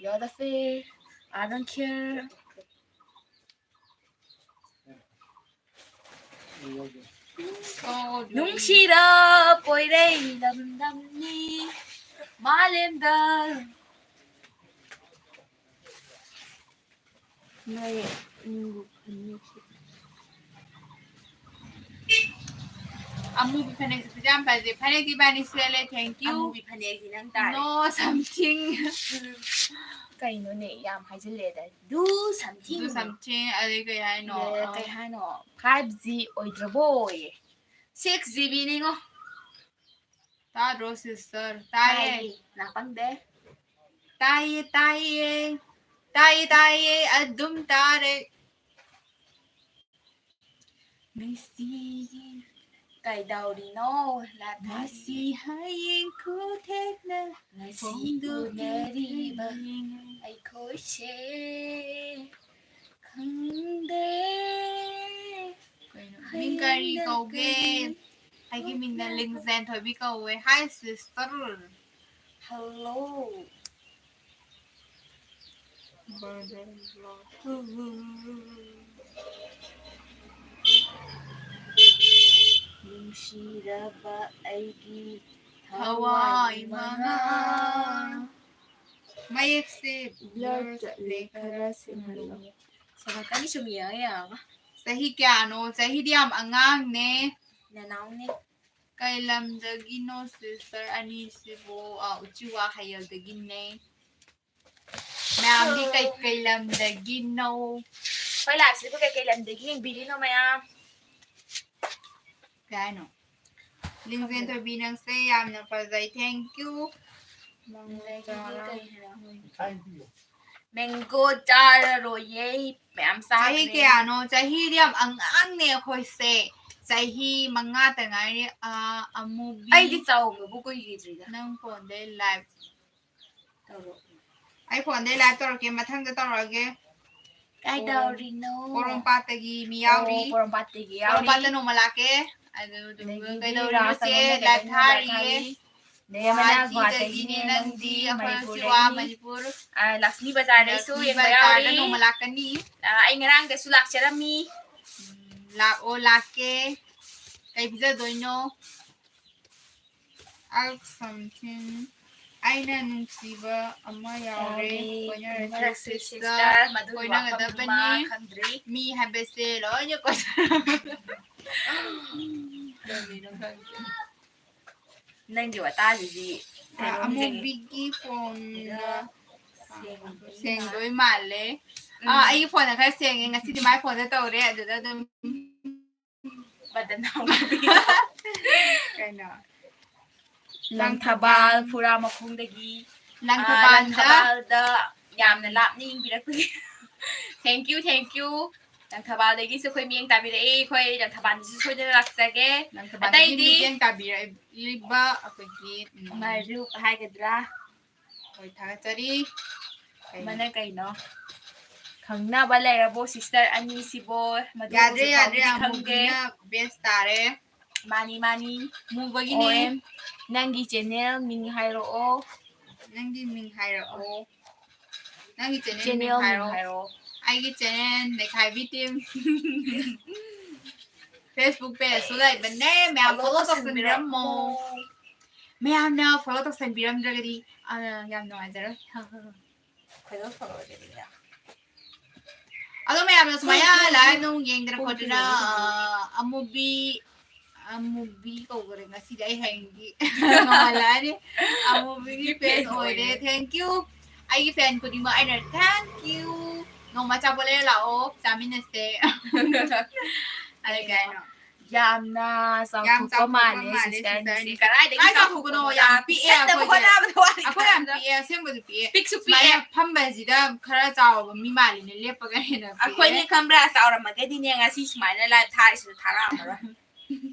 You're the fear, I don't care. ꯅꯨꯡꯁꯤꯔ ꯄꯣꯏꯔꯩ ꯂꯝꯗꯝꯅꯤ ꯃꯥꯂꯦꯝꯗ꯫ ꯅꯣꯏ, ꯎꯝ, ꯑꯃꯨꯕꯤ ꯐꯅꯦꯛꯁꯦ ꯐꯖ ꯌꯥꯝ ꯐꯖꯩ꯫ ꯐꯅꯦꯛꯇꯤ ꯏꯕꯥꯅꯤ ꯁꯦꯠꯂꯦ, thank you꯫ ꯑꯃꯨꯕꯤ ꯐꯅꯦꯛꯁꯤ ꯅꯪ ꯇꯥꯔꯦ꯫ No something꯫ ꯀꯩꯅꯣꯅꯦ, ꯌꯥꯝ ꯍꯥꯏꯖꯤꯜꯂꯦꯗ꯫ Do something꯫ Do something, ꯑꯗꯩ ꯀꯩ ꯍꯥꯏꯅꯣ? ꯑꯦ, ꯑ, ꯀꯩ ꯍꯥꯏꯅꯣ? Five G ꯑꯣꯏꯗ꯭ꯔꯕꯣꯌꯦ꯫ Six GB ꯅꯤꯉꯣ꯫ ꯇꯥꯗ꯭ꯔꯣ, sister? ꯇꯥꯏꯌꯦ꯫ ꯇꯥꯏꯌꯦ, ꯅꯥꯄꯪꯗꯦ꯫ ꯇꯥꯏꯌꯦ, ꯇꯥꯏꯌꯦ꯫ ꯇꯥꯏꯌꯦ, ꯇꯥꯏꯌꯦ, ꯑꯗꯨꯝ ꯇꯥꯔꯦ꯫ ꯉꯁꯤ ꯀꯩꯗꯧꯔꯤꯅꯣ, ꯂꯥꯊꯥꯕꯤ? ꯉꯁꯤ ꯍꯌꯦꯡ ꯈꯨꯊꯦꯡꯅ ꯉꯁꯤ ꯐꯣꯡꯗꯣꯛꯂꯤꯕ ꯎꯅꯔꯤꯕ ꯑꯩꯈꯣꯏꯁꯦ ꯈꯪꯗꯦ꯫ ꯀꯩꯅꯣ? ꯃꯤꯡ ꯀꯔꯤ ꯀꯧꯒꯦ? ꯑꯩꯒꯤ ꯃꯤꯡꯅ ꯂꯤꯡꯖꯦꯟ ꯊꯣꯏꯕꯤ ꯀꯧꯋꯦ꯫ Hi, sister. Hello. ꯑꯩꯒꯤ ꯊꯋꯥꯏ ꯃꯉꯥ꯫ ꯃꯌꯦꯛꯁꯦ blur ꯆꯠꯂꯦ, ꯈꯔ ꯁꯦꯡꯍꯜꯂꯣ꯫ ꯁꯦꯡꯉꯛꯀꯅꯤ, ꯁꯨꯝ ꯌꯦꯡꯉ ꯌꯦꯡꯉꯒ꯫ ꯆꯍꯤ ꯀꯌꯥꯅꯣ? ꯆꯍꯤꯗꯤ ꯌꯥꯝ ꯑꯉꯥꯡꯅꯦ꯫ ꯅꯅꯥꯎꯅꯦ꯫ ꯀꯩ ꯂꯝꯗꯒꯤꯅꯣ sister ꯑꯅꯤꯁꯤꯕꯨ? ꯑ, ꯎꯆꯤꯋꯥ ꯍꯌꯦꯜꯗꯒꯤꯅꯦ꯫ ꯃꯌꯥꯝꯗꯤ ꯀꯩ ꯀꯩ ꯂꯝꯗꯒꯤꯅꯣ? ꯑꯩꯈꯣꯏ liveꯁꯤꯕꯨ ꯀꯩ ꯀꯩ ꯂꯝꯗꯒꯤ ꯌꯦꯡꯕꯤꯔꯤꯅꯣ ꯃꯌꯥꯝ? ꯀꯩ ꯍꯥꯏꯅꯣ? ꯂꯤꯡꯖꯦꯟ ꯊꯣꯏꯕꯤ, ꯅꯪꯁꯦ ꯌꯥꯝꯅ ꯐꯖꯩ꯫ Thank you꯫ ꯑꯗꯒꯤꯗꯤ ꯀꯩ ꯍꯥꯏꯅꯣ? Mango ꯆꯥꯔꯔꯣꯏꯌꯦ꯫ ꯃꯌꯥꯝ ꯆꯥꯈ꯭ꯔꯦ꯫ ꯆꯍꯤ ꯀꯌꯥꯅꯣ? ꯆꯍꯤꯗꯤ ꯌꯥꯝ ꯑꯉꯥꯡꯅꯦ ꯑꯩꯈꯣꯏꯁꯦ꯫ ꯆꯍꯤ ꯃꯉꯥꯇ ꯉꯥꯏꯔꯤ꯫ ꯑ, ꯑꯃꯨꯕꯤ꯫ ꯑꯩꯗꯤ ꯆꯥꯎꯕꯕꯨ ꯀꯨꯏꯈꯤꯗ꯭ꯔꯤꯗ꯫ ꯅꯪ phoneꯗꯩ live ꯇꯧꯔꯛꯑꯣ꯫ ꯑꯩ phoneꯗꯩ live ꯇꯧꯔꯛꯀꯦ, ꯃꯊꯪꯗ ꯇꯧꯔꯛꯑꯒꯦ꯫ ꯀꯥꯏꯗꯧꯔꯤꯅꯣ? ꯄꯣꯔꯣꯝꯄꯥꯠꯇꯒꯤ ꯃꯤ ꯌꯥꯎꯔꯤ꯫ ꯑꯣ, ꯄꯣꯔꯣꯝꯄꯥꯠꯇꯒꯤ ꯌꯥꯎꯔꯤ꯫ ꯄꯣꯔꯣꯝꯄꯥꯠꯇ ꯅꯣꯡꯃ ꯂꯥꯛꯀꯦ꯫ ꯑꯗꯨꯗꯨꯒ ꯑꯗꯒꯤꯗꯤ ꯀꯩꯗꯧꯔꯤꯅꯣ ꯔꯥꯁ ꯆꯦ? ꯑꯃꯅ live ꯀꯩꯗꯧꯔꯤꯅꯣ? Live ꯊꯥꯔꯤꯌꯦ꯫ ꯊꯥꯔꯤ꯫ ꯑꯗꯩ ꯑꯃꯅ ꯒꯨꯍꯥꯇꯤꯗꯒꯤꯅꯦ ꯒꯨꯍꯥꯇꯤꯗꯒꯤꯅꯦ, ꯅꯪꯗꯤ, ꯅꯪꯗꯤ ꯑꯩꯈꯣꯏ ꯃꯅꯤꯄꯨꯔꯗꯒꯤꯅꯤ꯫ ꯁꯤꯋꯥ ꯃꯅꯤꯄꯨꯔ꯫ ꯑ, ꯂꯛꯁꯃꯤ ꯕꯖꯥꯔꯗꯩꯁꯨ ꯂꯛꯁꯃꯤ ꯌꯦꯡꯕ ꯕꯖꯥꯔꯗ ꯌꯥꯎꯔꯤ꯫ ꯅꯣꯡꯃ ꯂꯥꯛꯀꯅꯤ꯫ ꯑ, ꯑꯩ ꯉꯔꯥꯡꯗꯁꯨ ꯂꯥꯛꯆꯔꯝꯃꯤ꯫ ꯎꯝ, ꯂꯥꯛꯑꯣ, ꯂꯥꯛꯀꯦ꯫ ꯀꯩ ꯄꯤꯖꯗꯣꯏꯅꯣ? Ask something. ꯑꯩꯅ ꯅꯨꯡꯁꯤꯕ ꯑꯃ ꯌꯥꯎꯔꯦ꯫ ꯌꯥꯎꯔꯦ꯫ ꯀꯣꯏꯅꯔꯁꯤ ꯀꯣꯏꯅꯔꯁꯤ sister꯫ Sister꯫ ꯃꯗꯨꯒꯤ ꯀꯣꯏꯅꯒꯗꯕꯅꯤ꯫ ꯋꯥꯐꯝꯗꯨꯃ ꯈꯪꯗ꯭ꯔꯤ꯫ ꯃꯤ ꯍꯥꯏꯕꯁꯦ ꯂꯣꯏꯅ ꯀꯣꯏꯅꯔꯕ꯫ ꯀꯔꯤꯅꯣ ꯈꯪꯗꯦ꯫ ꯅꯪꯒꯤ ꯋꯥꯇꯥꯁꯤꯗꯤ ꯑ, ꯀꯩꯅꯣꯝ ꯅꯤꯡꯁꯤꯡꯉꯤ꯫ ꯑꯃꯨꯕꯤꯒꯤ phoneꯅ ꯁꯦꯡꯗꯣꯏ ꯁꯦꯡꯗꯣꯏ ꯃꯥꯜꯂꯦ꯫ ꯎꯝ꯫ ꯑ, ꯑꯩꯒꯤ phoneꯅ ꯈꯔ ꯁꯦꯡꯉꯦ꯫ ꯉꯁꯤꯗꯤ my phoneꯗ ꯇꯧꯔꯦ꯫ ꯑꯗꯨꯗ ꯑꯗꯨꯝ ꯕꯗꯅꯥꯝ꯫ ꯀꯩꯅꯣ? ꯂꯪꯊꯕꯥꯜ ꯐꯨꯔꯥ ꯃꯈꯣꯡꯗꯒꯤ꯫ ꯑ, ꯂꯪꯊꯕꯥꯜꯗ꯫ ꯂꯪꯊꯕꯥꯜꯗ ꯌꯥꯝꯅ ꯂꯥꯞꯅ ꯌꯦꯡꯕꯤꯔꯛꯄꯒꯤ꯫ Thank you, thank you꯫ ꯂꯪꯊꯕꯥꯜꯗꯒꯤꯁꯨ ꯑꯩꯈꯣꯏ ꯃꯤꯠꯌꯦꯡ ꯇꯥꯕꯤꯔꯛꯏ꯫ ꯑꯩꯈꯣꯏ ꯂꯪꯊꯕꯥꯜꯗꯁꯨ ꯁꯣꯏꯗꯅ ꯂꯥꯛꯆꯒꯦ꯫ ꯂꯪꯊꯕꯥꯜꯗꯒꯤ ꯑꯇꯩꯗꯤ ꯃꯤꯠꯌꯦꯡ ꯇꯥꯕꯤꯔꯛꯂꯤꯕ ꯑꯩꯈꯣꯏꯒꯤ, ꯎꯝ, ꯃꯔꯨꯞ ꯍꯥꯏꯒꯗ꯭ꯔꯥ? ꯍꯣꯏ, ꯊꯥꯒꯠꯆꯔꯤ꯫ ꯀꯩꯅꯣ? ꯑꯃꯅ ꯀꯩꯅꯣ? ꯈꯪꯅꯕ ꯂꯩꯔꯕꯣ sister ꯑꯅꯤꯁꯤꯕꯣ? ꯃꯗꯨ ꯌꯥꯗ꯭ꯔꯦ, ꯍꯧꯖꯤꯛ ꯌꯥꯗ꯭ꯔꯦ, ꯐꯥꯎꯕꯗꯤ ꯈꯪꯗꯦ꯫ ꯑꯃꯨꯕꯤꯅ best ꯇꯥꯔꯦ꯫ ꯃꯥꯅꯤ, ꯃꯥꯅꯤ꯫ ꯃꯨꯕꯒꯤꯅꯦ꯫ ꯑꯣ ꯑꯦꯝ, ꯅꯪꯒꯤ channel ꯃꯤꯡ ꯍꯥꯏꯔꯛꯑꯣ꯫ ꯅꯪꯒꯤ ꯃꯤꯡ ꯍꯥꯏꯔꯛꯑꯣ꯫ ꯅꯪꯒꯤ channel ꯃꯤꯡ channel ꯃꯤꯡ ꯍꯥꯏꯔꯛꯑꯣ꯫ ꯍꯥꯏꯔꯛꯑꯣ꯫ ꯑꯩꯒꯤ channel ꯅꯩꯈꯥꯏꯕꯤ team꯫ Facebook page ꯁꯨ ꯂꯩꯕꯅꯦ, ꯃꯌꯥꯝ follow ꯇꯧꯁꯟꯕꯤꯔꯝꯃꯣ꯫ ꯃꯌꯥꯝꯅ follow ꯇꯧꯁꯟꯕꯤꯔꯝꯗ꯭ꯔꯒꯗꯤ, ꯑ, ꯌꯥꯝ ꯅꯨꯡꯉꯥꯏꯖꯔꯣꯏ꯫ ꯈꯣꯏꯗꯧ ꯁꯥꯎꯒꯠꯂꯛꯑꯒꯦ꯫ ꯑꯗꯣ ꯃꯌꯥꯝꯅ ꯁꯨꯃꯥꯏꯅ live ꯅꯨꯡ ꯌꯦꯡꯗꯅ ꯈꯣꯠꯇꯅ, ꯑ, ꯑꯃꯨꯕꯤ, ꯑꯃꯨꯕꯤ ꯀꯧꯈ꯭ꯔꯦ ꯉꯁꯤꯗꯤ꯫ ꯑꯩ ꯍꯌꯦꯡꯗꯤ ꯉꯝꯍꯜꯂꯛꯑꯅꯤ꯫ ꯑꯃꯨꯕꯤꯒꯤ fan ꯑꯣꯏꯔꯦ꯫ Thank you꯫ ꯑꯩꯒꯤ fan ꯈꯨꯗꯤꯡꯃꯛ ꯑꯩꯅ thank you꯫ ꯅꯣꯡꯃ ꯑꯆꯥꯄꯣꯠ ꯂꯩꯔ ꯂꯥꯛꯑꯣ, ꯆꯥꯃꯤꯟꯅꯁꯦ꯫ ꯑꯗꯩ ꯀꯩꯅꯣ? ꯌꯥꯝꯅ ꯌꯥꯝ ꯆꯥꯎꯊꯣꯛꯄ ꯃꯥꯜꯂꯦ ꯆꯥꯎꯊꯣꯛꯄ ꯃꯥꯜꯂꯦ sister sister ꯅꯤꯁꯦ꯫ ꯅꯤꯁꯦ꯫ ꯀꯗꯥꯏꯗꯒꯤ ꯀꯥꯏ ꯆꯥꯎꯊꯣꯛꯄꯅꯣ? ꯆꯥꯎꯊꯣꯛꯄꯅꯣ? ꯌꯥꯝ ꯌꯥꯝ ꯄꯤꯛꯑꯦ ꯄꯤꯛꯁꯟꯗꯕ ꯑꯩꯈꯣꯏꯗꯤ꯫ ꯍꯣꯠꯅꯕꯗ ꯋꯥꯠꯂꯤ ꯑꯩꯈꯣꯏ ꯌꯥꯝ ꯀꯥꯟꯗ꯫ ꯄꯤꯛꯑꯦ, ꯑꯁꯦꯡꯕꯁꯨ ꯄꯤꯛꯑꯦ꯫ ꯄꯤꯛꯁꯨ ꯄꯤꯛꯑꯦ꯫ ꯁꯨꯃꯥꯏꯅ ꯐꯝꯕꯁꯤꯗ ꯈꯔ ꯆꯥꯎꯕ ꯃꯤ ꯃꯥꯜꯂꯤꯅꯦ, ꯂꯦꯞꯄꯒ ꯍꯦꯟꯅ ꯄꯤꯛꯑꯦ꯫ ꯑꯩꯈꯣꯏꯅꯦ ꯈꯪꯕ꯭ꯔꯥ? ꯆꯥꯎꯔꯝꯃꯒꯗꯤꯅꯦ ꯉꯁꯤ ꯁꯨꯃꯥꯏꯅ live ꯊꯥꯔꯤꯁꯤꯗ ꯊꯥꯔꯛꯑꯝꯃꯔꯣꯏ꯫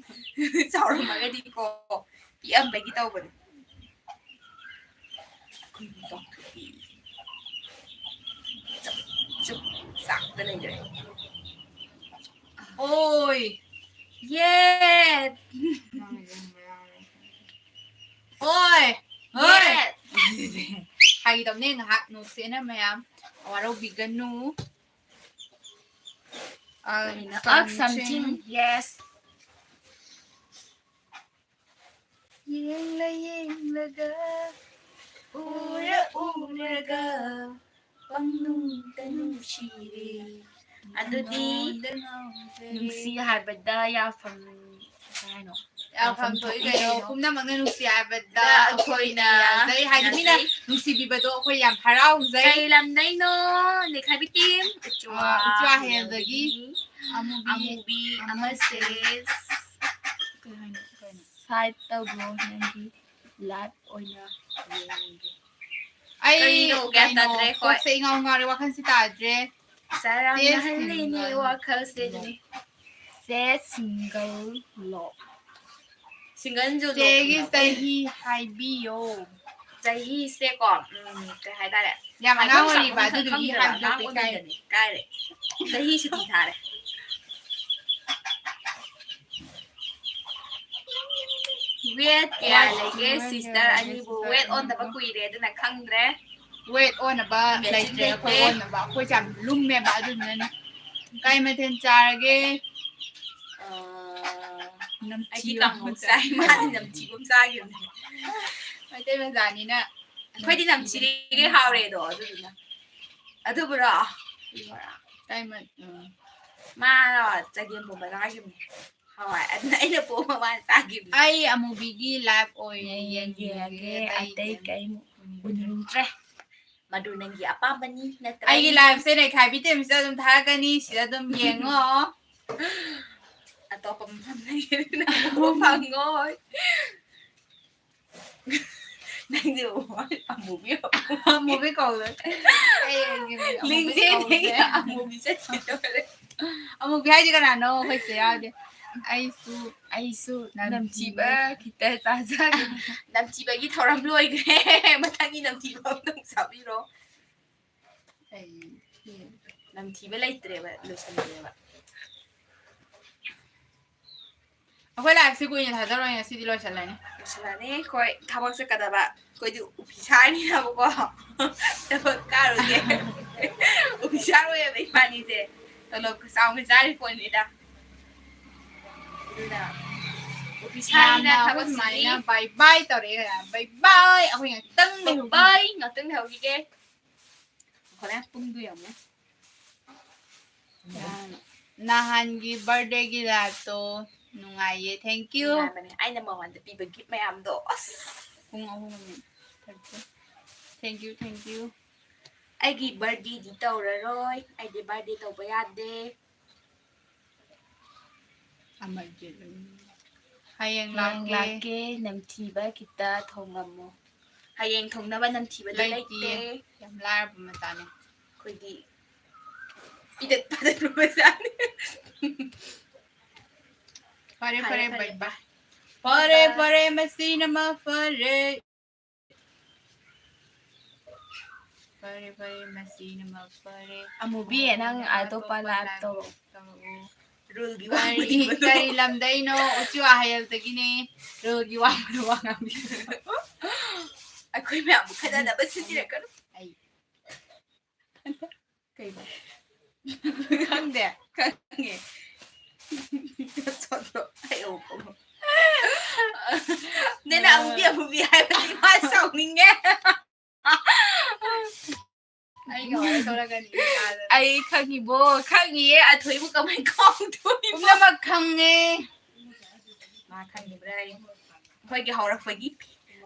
ꯆꯥꯎꯔꯝꯃꯒꯗꯤꯀꯣ ꯄꯤꯛꯑꯝꯕꯒꯤ ꯇꯧꯕꯅꯦ꯫ ꯆꯨꯞ ꯆꯨꯞ ꯆꯥꯛꯇ ꯂꯩꯈ꯭ꯔꯦ꯫ ꯑꯣꯏ꯫ ꯌꯦꯠ꯫ ꯑꯣꯏ꯫ ꯍꯣꯏ꯫ ꯌꯦꯠ꯫ ꯐꯥꯒꯤ ꯇꯧꯅꯦ, ꯉꯥꯏꯍꯥꯛ ꯅꯣꯛꯁꯦꯅ ꯃꯌꯥꯝ ꯋꯥꯔꯧꯕꯤꯒꯅꯨ꯫ ꯑ, ꯀꯩꯅꯣ? ꯑ, something. Yes. ꯌꯦꯡꯂ ꯌꯦꯡꯂꯒ, ꯎꯔ ꯎꯔꯒ, ꯄꯪꯅꯨꯡꯗ ꯅꯨꯡꯁꯤꯔꯦ꯫ ꯑꯗꯨꯗꯤ ꯅꯉꯣꯟꯗ ꯉꯥꯎꯖꯔꯦ꯫ ꯅꯨꯡꯁꯤ ꯍꯥꯏꯕꯗ ꯌꯥꯐꯝ, ꯀꯩ ꯍꯥꯏꯅꯣ? ꯌꯥꯐꯝ ꯊꯣꯛꯏ ꯀꯩꯅꯣ, ꯄꯨꯝꯅꯃꯛꯅ ꯅꯨꯡꯁꯤ ꯍꯥꯏꯕꯗ ꯗ ꯑꯩꯈꯣꯏꯅ ꯑꯩꯈꯣꯏꯅ ꯌꯥꯖꯩ꯫ ꯍꯥꯏꯗꯤ ꯃꯤꯅ ꯌꯥꯖꯩ꯫ ꯅꯨꯡꯁꯤꯕꯤꯕꯗꯣ ꯑꯩꯈꯣꯏ ꯌꯥꯝ ꯍꯔꯥꯎꯖꯩ꯫ ꯀꯩ ꯂꯝꯗꯩꯅꯣ? ꯅꯩꯈꯥꯏꯕꯤ team꯫ ꯑ, ꯎꯆꯨꯋꯥ ꯍꯦꯜꯗꯒꯤ ꯑꯃꯨꯕꯤ ꯑꯃꯨꯕꯤ ꯑꯃꯁꯦ꯫ ꯑꯃꯁꯦ꯫ ꯀꯩ ꯍꯥꯏꯅꯣ? ꯀꯩꯅꯣ? Side ꯇꯧꯕ꯭ꯔꯣ ꯅꯪꯒꯤ live ꯑꯣꯏꯅ ꯌꯦꯡꯒꯦ꯫ ꯑꯩ ꯀꯔꯤꯅꯣ? ꯒ꯭ꯌꯥꯟ ꯀꯩꯅꯣ, ꯇꯥꯗ꯭ꯔꯦ ꯑꯩꯈꯣꯏ꯫ ꯀꯣꯛꯁꯦ ꯏꯉꯥꯎ ꯉꯥꯎꯔꯦ, ꯋꯥꯈꯜꯁꯦ ꯇꯥꯗ꯭ꯔꯦ꯫ ꯆꯔꯥꯡꯅꯍꯜꯂꯤꯅꯦ ꯆꯦ ꯋꯥꯈꯜꯁꯦ ꯑꯗꯨꯅꯤ꯫ ꯆꯦ single ꯂꯣ? Single ꯁꯨ ꯂꯣ ꯆꯦꯒꯤ ꯈꯪꯅꯕ꯫ ꯆꯍꯤ ꯍꯥꯏꯕꯤꯌꯣ꯫ ꯆꯍꯤꯁꯦꯀꯣ, ꯎꯝ, ꯀꯩ ꯍꯥꯏꯇꯥꯔꯦ? ꯌꯥꯝ ꯑꯉꯥꯡ ꯍꯥꯏꯐꯝ ꯑꯣꯏꯔꯤꯕ, ꯆꯥꯐꯝ ꯑꯗꯨꯗꯨꯒꯤ ꯈꯪꯗ꯭ꯔꯦꯕ, ꯍꯥꯏꯕꯗꯣ ꯑꯉꯥꯡ ꯏꯀꯥꯏ꯫ ꯑꯣꯏꯃꯟꯗꯅ ꯏꯀꯥꯏꯔꯦ꯫ ꯆꯍꯤ ꯁꯨꯇꯤ ꯊꯥꯔꯦ꯫ Weight ꯀꯌꯥ ꯂꯩꯒꯦ sister ꯑꯅꯤꯕꯨ? Weight ꯑꯣꯟꯗꯕ ꯀꯨꯏꯔꯦ, ꯑꯗꯨꯅ ꯈꯪꯗ꯭ꯔꯦ꯫ Weight ꯑꯣꯟꯅꯕ Matching ꯂꯩꯇ꯭ꯔꯦ, ꯑꯩꯈꯣꯏ ꯂꯩꯇꯦ꯫ ꯑꯣꯟꯅꯕ꯫ ꯑꯩꯈꯣꯏꯁꯦ ꯌꯥꯝ ꯂꯨꯝꯃꯦꯕ, ꯑꯗꯨꯗꯨꯅꯅꯦ꯫ ꯀꯩ ꯃꯊꯦꯜ ꯆꯥꯔꯒꯦ? ꯑꯩꯗꯤ ꯀꯥꯡꯍꯧ ꯆꯥꯏ, ꯃꯥꯗꯤ ꯅꯝꯊꯤꯕ ꯑꯃ ꯆꯥꯈꯤꯕꯅꯦ꯫ ꯃꯩꯇꯩ ꯃꯆꯥꯅꯤꯅ ꯑꯩꯈꯣꯏꯗꯤ ꯅꯝꯊꯤꯔꯤꯈꯩ ꯍꯥꯎꯔꯦꯗꯣ, ꯑꯗꯨꯗꯨꯅ꯫ ꯑꯗꯨꯕꯨꯔꯣ? ꯀꯩ ꯃ-, ꯎꯝ꯫ ꯃꯥ ꯆꯒꯦꯝ ꯄꯣꯝꯕ ꯆꯥꯈꯤꯕꯅꯦ꯫ ꯍꯋꯥꯏ꯫ ꯑꯗꯨꯅ ꯑꯩꯅ ꯄꯣꯝꯕ ꯃꯥꯅ ꯆꯥꯈꯤꯕꯅꯦ꯫ ꯑꯩ ꯑꯃꯨꯕꯤꯒꯤ live ꯑꯣꯏꯅ ꯎꯝ, ꯌꯦꯡꯉꯒꯦ, ꯌꯦꯡꯉꯒꯦ꯫ ꯑꯇꯩ ꯑꯇꯩ ꯀꯩꯝ ꯀꯩꯝ ꯎꯅꯤꯡꯗ꯭ꯔꯦ꯫ ꯎꯅꯤꯡꯗ꯭ꯔꯦ꯫ ꯃꯗꯨ ꯅꯪꯒꯤ ꯑꯄꯥꯝꯕꯅꯤ, ꯅꯠꯇ꯭ꯔꯥ? ꯑꯩꯒꯤ liveꯁꯦ ꯅꯩꯈꯥꯏꯕꯤ ꯇꯦꯝꯁꯤꯗ ꯑꯗꯨꯝ ꯊꯥꯔꯛꯀꯅꯤ, ꯁꯤꯗ ꯑꯗꯨꯝ ꯌꯦꯡꯉꯣ꯫ ꯑꯇꯣꯞꯄ ꯃꯐꯝꯗ ꯌꯦꯡꯉꯣ, ꯐꯪꯉꯣꯏ꯫ ꯅꯪꯁꯦ ꯑꯃꯨꯕꯤ ꯑꯃꯨꯕꯤ ꯀꯧꯗꯣꯏ꯫ ꯑꯩ ꯑꯃꯨꯕꯤ ꯂꯤꯡꯖꯦꯜ ꯀꯧꯗꯦ꯫ ꯑꯃꯨꯕꯤ ꯆꯠꯈꯤꯗꯧꯔꯦ꯫ ꯑꯃꯨꯕꯤ ꯍꯥꯏꯁꯦ ꯀꯅꯥꯅꯣ? ꯑꯩꯈꯣꯏ ꯆꯦ ꯌꯥꯎꯗꯦ꯫ ꯑꯩꯁꯨ, ꯑꯩꯁꯨ ꯅꯝꯊꯤꯕ ꯅꯝꯊꯤꯕ ꯈꯤꯇ ꯆꯥꯖꯒꯦ꯫ ꯅꯝꯊꯤꯕꯒꯤ ꯊꯧꯔꯝ ꯂꯣꯏꯈ꯭ꯔꯦ꯫ ꯃꯊꯪꯒꯤ ꯅꯝꯊꯤꯕ ꯑꯃꯨꯛ ꯆꯥꯕꯤꯔꯣ꯫ ꯑꯩ ꯅꯝꯊꯤꯕ ꯂꯩꯇ꯭ꯔꯦꯕ, ꯂꯣꯏꯁꯟꯈ꯭ꯔꯦꯕ꯫ ꯑꯩꯈꯣꯏ liveꯁꯤ ꯀꯨꯏꯅ ꯊꯥꯖꯔꯣꯏ, ꯉꯁꯤꯗꯤ ꯂꯣꯏꯁꯜꯂꯅꯤ꯫ ꯂꯣꯏꯁꯜꯂꯅꯤ꯫ ꯑꯩꯈꯣꯏ ꯊꯕꯛ ꯆꯠꯀꯗꯕ, ꯑꯩꯈꯣꯏꯗꯤ ꯑꯣꯐꯤꯁꯥꯔꯅꯤꯅꯕꯀꯣ꯫ ꯊꯕꯛ ꯀꯥꯔꯨꯒꯦ꯫ ꯑꯣꯐꯤꯁꯥꯔ ꯑꯣꯏꯌꯦꯕ ꯏꯕꯥꯅꯤꯁꯦ꯫ ꯇꯣꯂꯣꯞ ꯆꯥꯎꯅ ꯆꯥꯔꯤ ꯄꯣꯠꯅꯤꯗ꯫ ꯑꯗꯨꯅ ꯑꯣꯐꯤꯁꯥꯔꯅꯤꯅ ꯃꯌꯥꯝꯅ ꯑꯩꯈꯣꯏ ꯊꯕꯛꯁꯤꯗꯤ ꯁꯨꯃꯥꯏꯅ bye bye ꯇꯧꯔꯛꯑꯦ꯫ Bye bye꯫ ꯑꯩꯈꯣꯏ ꯉꯥꯛꯇꯪ ꯂꯩꯍꯧꯈꯤꯒꯦ꯫ Bye bye꯫ ꯉꯥꯛꯇꯪ ꯂꯩꯍꯧꯈꯤꯒꯦ꯫ ꯍꯣꯔꯦꯟ ꯄꯨꯡꯗꯨ ꯌꯦꯡꯉꯨ꯫ ꯅꯍꯥꯟꯒꯤ birthdayꯒꯤ liveꯇꯣ ꯅꯨꯡꯉꯥꯏꯌꯦ꯫ Thank you꯫ ꯅꯨꯡꯉꯥꯏꯕꯅꯦ꯫ ꯑꯩꯅ ꯃꯉꯣꯟꯗ ꯄꯤꯕ gift ꯃꯌꯥꯝꯗꯣ꯫ ꯑꯁ꯫ ꯄꯨꯡ ꯑꯍꯨꯝ꯫ Thank you, thank you꯫ ꯑꯩꯒꯤ birthdayꯗꯤ ꯇꯧꯔꯔꯣꯏ꯫ ꯑꯩꯗꯤ birthday ꯇꯧꯕ ꯌꯥꯗꯦ꯫ ꯑꯃꯔꯖꯤꯠ꯫ ꯍꯌꯦꯡ ꯍꯌꯦꯡ ꯂꯥꯛꯀꯦ꯫ ꯂꯥꯛꯀꯦ, ꯅꯝꯊꯤꯕ ꯈꯤꯇ ꯊꯣꯡꯉꯝꯃꯣ꯫ ꯍꯌꯦꯡ ꯊꯣꯡꯅꯕ ꯅꯝꯊꯤꯕꯗꯤ ꯂꯩꯇꯤꯌꯦ꯫ ꯂꯩꯇꯦ꯫ ꯌꯥꯝ ꯂꯥꯏꯔꯕ ꯃꯆꯥꯅꯦ꯫ ꯑꯩꯈꯣꯏꯗꯤ ꯄꯤꯗꯠ ꯄꯥꯗꯠꯄ ꯃꯆꯥꯅꯦ꯫ ꯐꯔꯦ, ꯐꯔꯦ, ꯐꯔꯦ, ꯐꯔꯦ, bye bye꯫ Bye꯫ ꯐꯔꯦ, bye bye꯫ ꯐꯔꯦ, ꯃꯁꯤꯅ ꯃꯐꯔꯦ꯫ ꯐꯔꯦ, ꯐꯔꯦ, ꯃꯁꯤꯅ ꯃꯐꯔꯦ꯫ ꯑꯃꯨꯕꯤ, ꯅꯪ ꯑꯇꯣꯞꯄ ꯑꯇꯣꯞꯄ live live ꯇꯧꯔꯣ꯫ ꯇꯧꯔꯛꯑꯣ꯫ ꯔꯨꯜꯒꯤ ꯀꯔꯤ, ꯋꯥꯡꯃꯗꯤ ꯀꯔꯤ ꯂꯝꯗꯩꯅꯣ? ꯎꯆꯤ ꯋꯥꯍꯦꯜꯗꯒꯤꯅꯦ꯫ ꯔꯨꯜꯒꯤ ꯋꯥꯡꯃꯗ ꯋꯥ ꯉꯥꯡꯕꯤꯒꯅꯨ꯫ ꯑꯩꯈꯣꯏ ꯃꯌꯥꯝꯕꯨ ꯈꯠꯅꯅꯕ ꯁꯤꯟꯕꯤꯔꯛꯀꯅꯨ꯫ ꯑꯩ꯫ ꯀꯩꯅꯣ? ꯈꯪꯗꯦ꯫ ꯈꯪꯉꯦ꯫ ꯍꯥꯏꯕꯗꯤ ꯃꯥ ꯁꯥꯎꯅꯤꯡꯉꯦ꯫ ꯑꯩꯒ ꯋꯥꯔꯤ ꯇꯧꯔꯒꯅꯤ ꯅꯨꯄꯥꯗꯣ꯫ ꯑꯩ ꯈꯪꯉꯤꯕꯣ, ꯈꯪꯉꯤꯌꯦ꯫ ꯑꯊꯣꯏꯕꯨ ꯀꯃꯥꯏ ꯀꯥꯎꯗꯣꯔꯤꯕ? ꯄꯨꯝꯅꯃꯛ ꯈꯪꯉꯦ꯫ ꯃꯥ ꯈꯪꯉꯤꯕ꯭ꯔꯥ? ꯑꯩꯈꯣꯏꯒꯤ ꯍꯧꯔꯛꯄꯒꯤ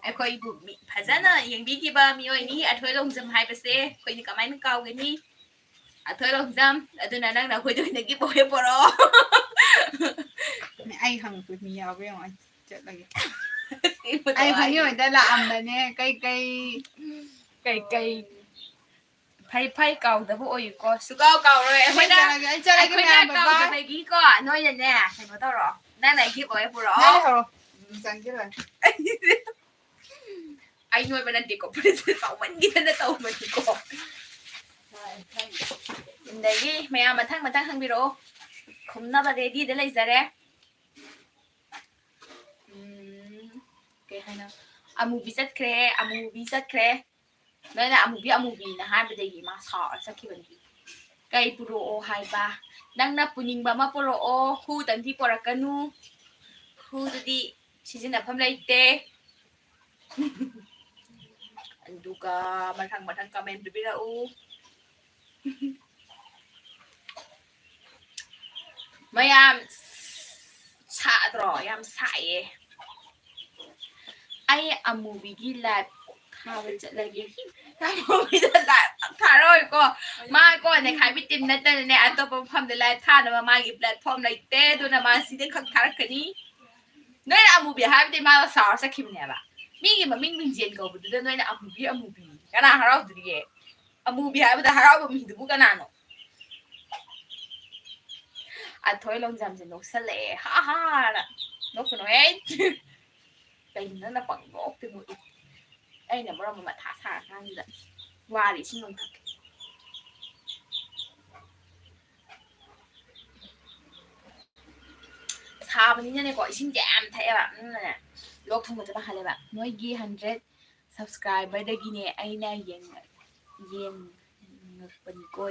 ꯑꯩꯈꯣꯏꯕꯨ ꯃꯤ-, ꯐꯖꯅ ꯌꯦꯡꯕꯤꯈꯤꯕ ꯃꯤꯑꯣꯏꯅꯤ ꯑꯊꯣꯏ ꯂꯣꯡꯖꯝ ꯍꯥꯏꯕꯁꯦ ꯑꯩꯈꯣꯏꯅ ꯀꯃꯥꯏꯅ ꯀꯥꯎꯒꯅꯤ? ꯑꯊꯣꯏ ꯂꯣꯡꯖꯝ, ꯑꯗꯨꯅ ꯅꯪꯅ ꯑꯩꯈꯣꯏꯗ ꯑꯣꯏꯅ gift away ꯄꯣꯔꯛꯑꯣ꯫ ꯑꯩ ꯍꯪꯉꯛꯄ ꯃꯤ ꯌꯥꯎꯕ꯭ꯔꯥ ꯌꯦꯡꯉꯣ, ꯑꯩ ꯆꯠꯂꯒꯦ꯫ ꯑꯩ ꯍꯪꯉꯤ ꯍꯣꯏꯗ ꯂꯥꯛꯑꯝꯕꯅꯦ꯫ ꯀꯩ ꯀꯩ? ꯀꯩ ꯀꯩ? ꯐꯩ ꯐꯩ, ꯀꯥꯎꯗꯕ ꯑꯣꯏꯌꯨꯀꯣ꯫ ꯁꯨꯀꯥꯎ ꯀꯥꯎꯔꯣꯏ꯫ ꯑꯩꯈꯣꯏꯅ, ꯑꯩ ꯆꯠꯂꯒꯦ, ꯑꯩ ꯆꯠꯂꯒꯦ, ꯑꯩꯈꯣꯏꯅ ꯃꯌꯥꯝ, bye bye꯫ ꯀꯥꯎꯗꯕꯒꯤꯀꯣ, ꯅꯣꯏꯅꯅꯦ, ꯀꯩꯅꯣ ꯇꯧꯔꯣ꯫ ꯅꯪꯅ gift away ꯄꯨꯔꯛꯑꯣ꯫ ꯅꯪ ꯂꯩꯍꯧꯔꯣ꯫ ꯎꯝ, ꯆꯪꯁꯤꯜꯂꯣ꯫ ꯑꯩ ꯅꯣꯏꯕ ꯅꯠꯇꯦꯀꯣ, ꯐꯨꯔꯤꯠꯁꯦ ꯆꯥꯎꯃꯟꯈꯤꯗꯅ ꯇꯧꯕꯅꯤꯀꯣ꯫ ꯑꯗꯒꯤ ꯃꯌꯥꯝ ꯃꯊꯪ ꯃꯊꯪ ꯍꯪꯕꯤꯔꯛꯑꯣ, ꯈꯨꯝꯅꯕ ready ꯗ ꯂꯩꯖꯔꯦ꯫ ꯎꯝ, ꯀꯩ ꯍꯥꯏꯅꯣ? ꯑꯃꯨꯕꯤ ꯆꯠꯈ꯭ꯔꯦ, ꯑꯃꯨꯕꯤ ꯆꯠꯈ꯭ꯔꯦ꯫ ꯅꯣꯏꯅ ꯑꯃꯨꯕꯤ ꯑꯃꯨꯕꯤꯅ ꯍꯥꯏꯕꯗꯒꯤ ꯃꯥ ꯁꯥꯎꯔ ꯆꯠꯈꯤꯕꯅꯤ꯫ ꯀꯩ ꯄꯨꯔꯛꯑꯣ ꯍꯥꯏꯕ? ꯅꯪꯅ ꯄꯨꯅꯤꯡꯕ ꯑꯃ ꯄꯨꯔꯛꯑꯣ꯫ ꯈꯨꯗꯪꯗꯤ ꯄꯨꯔꯛꯀꯅꯨ꯫ ꯈꯨꯗꯨꯗꯤ ꯁꯤꯖꯤꯟꯅꯐꯝ ꯂꯩꯇꯦ꯫ ꯑꯗꯨꯒ ꯃꯊꯪ ꯃꯊꯪ comment ꯄꯤꯕꯤꯔꯛꯎ꯫ ꯃꯌꯥꯝ ꯁꯥꯗ꯭ꯔꯣ? ꯌꯥꯝ ꯁꯥꯏꯌꯦ꯫ ꯑꯩ ꯑꯃꯨꯕꯤꯒꯤ live ꯊꯥꯕ ꯆꯠꯂꯒꯦ꯫ ꯑꯃꯨꯕꯤꯗ live ꯊꯥꯔꯛꯑꯣꯏꯀꯣ꯫ ꯃꯥ ꯀꯣ ꯅꯦꯈꯥꯏꯕꯤ team ꯅꯠꯇꯅꯅꯦ, ꯑꯇꯣꯞꯄ ꯃꯐꯝꯗ live ꯊꯥꯅꯕ ꯃꯥꯒꯤ platform ꯂꯩꯇꯦ, ꯑꯗꯨꯅ ꯃꯥ ꯁꯤꯗ ꯈꯛ ꯊꯥꯔꯛꯀꯅꯤ꯫ ꯅꯣꯏꯅ ꯑꯃꯨꯕꯤ ꯍꯥꯏꯕꯗꯤ ꯃꯥ ꯁꯥꯎꯔ ꯆꯠꯈꯤꯕꯅꯦꯕ꯫ ꯃꯤꯒꯤ ꯃꯃꯤꯡ ꯃꯤꯡꯖꯦꯜ ꯀꯧꯕꯗꯨꯗ ꯅꯣꯏꯅ ꯑꯃꯨꯕꯤ, ꯑꯃꯨꯕꯤ꯫ ꯀꯅꯥ ꯍꯔꯥꯎꯗꯣꯔꯤꯒꯦ? ꯑꯃꯨꯕꯤ ꯍꯥꯏꯕꯗ ꯍꯔꯥꯎꯕ ꯃꯤꯗꯨꯕꯨ ꯀꯅꯥꯅꯣ? ꯑꯊꯣꯏ ꯂꯣꯡꯖꯝꯁꯦ ꯅꯣꯛꯁꯜꯂꯛꯑꯦ꯫ ꯍꯥ ꯍꯥꯅ꯫ ꯅꯣꯛꯀꯅꯨꯍꯦ꯫ ꯀꯩꯅꯣ ꯅꯪꯅ ꯄꯪꯅꯣꯛꯇ ꯅꯣꯛꯏ? ꯑꯩꯅ ꯃꯔꯣꯟ ꯑꯃ ꯃꯊꯥ ꯁꯥꯔꯀꯥꯟꯁꯤꯗ꯫ ꯋꯥꯔꯦ, ꯏꯁꯤꯡ ꯑꯃ ꯊꯛꯀꯦ꯫ ꯁꯥꯕꯅꯤꯅꯅꯦꯀꯣ, ꯏꯁꯤꯡꯁꯦ ꯌꯥꯝ ꯊꯛꯑꯦꯕ, ꯑꯗꯨꯅꯅꯦ ꯂꯣꯛ ꯊꯨꯡꯕꯁꯦ ꯄꯥꯈꯠꯂꯦꯕ꯫ ꯅꯣꯏꯒꯤ hundred subscriber ꯗꯒꯤꯅꯦ ꯑꯩꯅ ꯌꯦꯡ-, ꯌꯦꯡꯉꯛꯄꯅꯤꯀꯣ꯫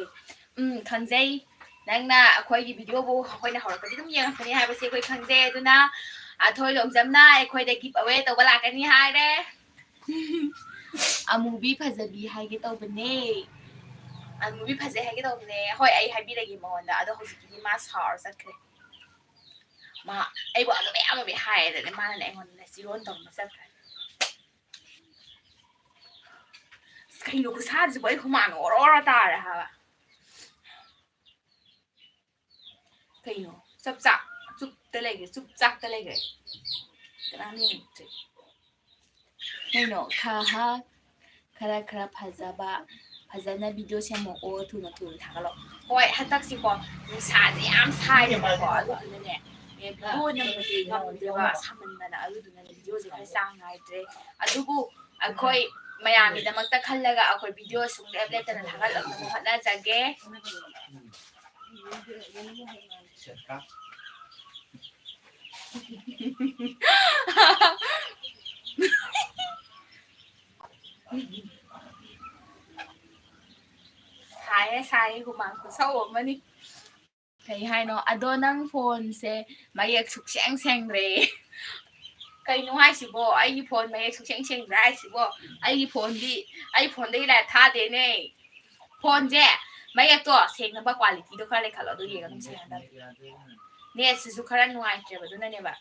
ꯎꯝ, ꯈꯪꯖꯩ꯫ ꯅꯪꯅ ꯑꯩꯈꯣꯏꯒꯤ video ꯕꯨ ꯑꯩꯈꯣꯏꯅ ꯍꯧꯔꯛꯄꯗꯤ ꯑꯗꯨꯝ ꯌꯦꯡꯉꯛꯀꯅꯤ ꯍꯥꯏꯕꯁꯦ ꯑꯩꯈꯣꯏ ꯈꯪꯖꯩ꯫ ꯑꯗꯨꯅ ꯑꯊꯣꯏ ꯂꯣꯡꯖꯝꯅ ꯑꯩꯈꯣꯏꯗ give away ꯇꯧꯕ ꯂꯥꯛꯀꯅꯤ ꯍꯥꯏꯔꯦ꯫ ꯑꯃꯨꯕꯤ ꯐꯖꯕꯤ ꯍꯥꯏꯒꯦ ꯇꯧꯕꯅꯦ꯫ ꯑꯃꯨꯕꯤ ꯐꯖꯩ ꯍꯥꯏꯒꯦ ꯇꯧꯕꯅꯦ꯫ ꯍꯣꯏ, ꯑꯩ ꯍꯥꯏꯕꯤꯔꯒꯦ ꯃꯉꯣꯟꯗ꯫ ꯑꯗꯣ ꯍꯧꯖꯤꯛꯀꯤꯗꯤ ꯃꯥ ꯁꯥꯎꯔ ꯆꯠꯈ꯭ꯔꯦ꯫ ꯃꯥ ꯑꯩꯕꯨ ꯑꯃꯨꯕꯤ ꯑꯃꯨꯕꯤ ꯍꯥꯏꯔꯦꯗꯅ ꯃꯥꯅꯅꯦ ꯑꯩꯉꯣꯟꯗ ꯆꯤꯔꯣꯟ ꯇꯧꯗꯅ ꯆꯠꯈ꯭ꯔꯦ꯫ ꯑꯁ, ꯀꯩꯅꯣ ꯈꯨꯁꯥꯁꯤꯕꯨ? ꯑꯩ ꯍꯨꯃꯥꯡ ꯑꯣꯔꯣ ꯑꯣꯔꯣ ꯇꯥꯔꯦ ꯍꯥꯏꯕ꯫ ꯀꯩꯅꯣ ꯆꯞ ꯆꯥꯛ ꯆꯨꯞꯇ ꯂꯩꯈ꯭ꯔꯦ, ꯆꯨꯞ ꯆꯥꯛꯇ ꯂꯩꯈ꯭ꯔꯦ꯫ ꯀꯅꯥꯝ ꯌꯦꯡꯉꯛꯇ꯭ꯔꯦ꯫ ꯀꯩꯅꯣ ꯈꯥ ꯍꯥ ꯈꯔ ꯈꯔ ꯐꯖꯕ, ꯐꯖꯅ video ꯁꯦꯝꯃꯛꯑꯣ, ꯊꯨꯅ ꯊꯨꯅ ꯊꯥꯒꯠꯂꯛꯑꯣ꯫ ꯍꯣꯏ, ꯍꯟꯗꯛꯁꯤꯀꯣ ꯅꯨꯡꯁꯥꯁꯦ ꯌꯥꯝ ꯁꯥꯏꯗꯅꯀꯣ, ꯑꯗꯨꯗꯨꯅꯅꯦ, ꯑꯦ, video ꯅꯝꯕꯁꯦ ꯉꯝꯗꯦꯕ ꯁꯥꯃꯟꯗꯅ, ꯑꯗꯨꯗꯨꯅꯅꯦ video ꯁꯦ ꯈꯔ ꯆꯥꯡ ꯅꯥꯏꯗ꯭ꯔꯦ꯫ ꯑꯗꯨꯕꯨ ꯑꯩꯈꯣꯏ ꯃꯌꯥꯝꯒꯤꯗꯃꯛꯇ ꯈꯜꯂꯒ ꯑꯩꯈꯣꯏ video ꯁꯨꯡꯂꯦꯞ ꯂꯦꯞꯇꯅ ꯊꯥꯒꯠꯂꯛꯅꯕ ꯍꯣꯠꯅꯖꯒꯦ꯫ ꯁꯥꯏꯌꯦ, ꯁꯥꯏꯌꯦ, ꯍꯨꯃꯥꯡ ꯈꯨꯁꯧ ꯑꯃꯅꯤ꯫ ꯀꯩ ꯍꯥꯏꯅꯣ? ꯑꯗꯣ ꯅꯪ phone ꯁꯦ ꯃꯌꯦꯛ ꯁꯨꯛꯁꯦꯡ ꯁꯦꯡꯗ꯭ꯔꯦ꯫ ꯀꯩꯅꯣ ꯍꯥꯏꯁꯤꯕꯣ? ꯑꯩꯒꯤ phone ꯃꯌꯦꯛ ꯁꯨꯛꯁꯦꯡ ꯁꯦꯡꯗ꯭ꯔꯦ ꯍꯥꯏꯁꯤꯕꯣ? ꯑꯩꯒꯤ phone ꯗꯤ, ꯑꯩ phone ꯗꯒꯤ live ꯊꯥꯗꯦꯅꯦ꯫ Phone ꯁꯦ ꯃꯌꯦꯛꯇꯣ ꯁꯦꯡꯅꯕ quality ꯗꯣ ꯈꯔ ꯂꯩꯈꯠꯂꯣ, ꯑꯗꯨ ꯌꯦꯡꯉ ꯑꯗꯨꯝ ꯁꯦꯡꯉꯗꯕꯅꯤ꯫ Net ꯁꯤꯁꯨ ꯈꯔ ꯅꯨꯡꯉꯥꯏꯇ꯭ꯔꯦꯕ, ꯑꯗꯨꯅꯅꯦꯕ꯫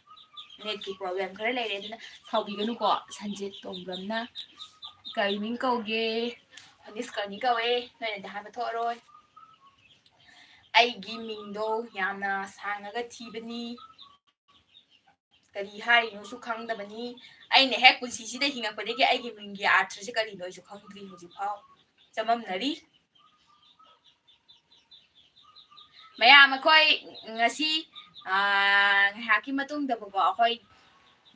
Net ꯀꯤ problem ꯈꯔ ꯂꯩꯔꯦ, ꯑꯗꯨꯅ ꯁꯥꯎꯕꯤꯒꯅꯨꯀꯣ꯫ ꯁꯟꯖꯤꯠ ꯇꯣꯡꯕ꯭ꯔꯝꯅ ꯀꯔꯤ ꯃꯤꯡ ꯀꯧꯒꯦ? ꯑꯅꯤꯁ ꯀꯔꯅꯤ ꯀꯧꯋꯦ, ꯅꯣꯏꯅꯗꯤ ꯍꯥꯏꯕ ꯊꯣꯛꯑꯔꯣꯏ꯫ ꯑꯩꯒꯤ ꯃꯤꯡꯗꯣ ꯌꯥꯝꯅ ꯁꯥꯡꯉꯒ ꯊꯤꯕꯅꯤ꯫ ꯀꯔꯤ ꯍꯥꯏꯔꯤꯅꯣꯁꯨ ꯈꯪꯗꯕꯅꯤ꯫ ꯑꯩꯅ ꯍꯦꯛ ꯄꯨꯟꯁꯤꯁꯤꯗ ꯍꯤꯡꯉꯛꯄꯗꯒꯤ ꯑꯩꯒꯤ ꯃꯤꯡꯒꯤ ꯑꯥꯔꯊꯁꯦ ꯀꯔꯤꯅꯣ ꯑꯩꯁꯨ ꯈꯪꯗ꯭ꯔꯤ ꯍꯧꯖꯤꯛꯐꯥꯎ꯫ ꯆꯃꯝꯅꯔꯤ꯫ ꯃꯌꯥꯝ ꯑꯩꯈꯣꯏ ꯉꯁꯤ, ꯑꯥ, ꯉꯥꯏꯍꯥꯛꯀꯤ ꯃꯇꯨꯡꯗꯕꯀꯣ ꯑꯩꯈꯣꯏ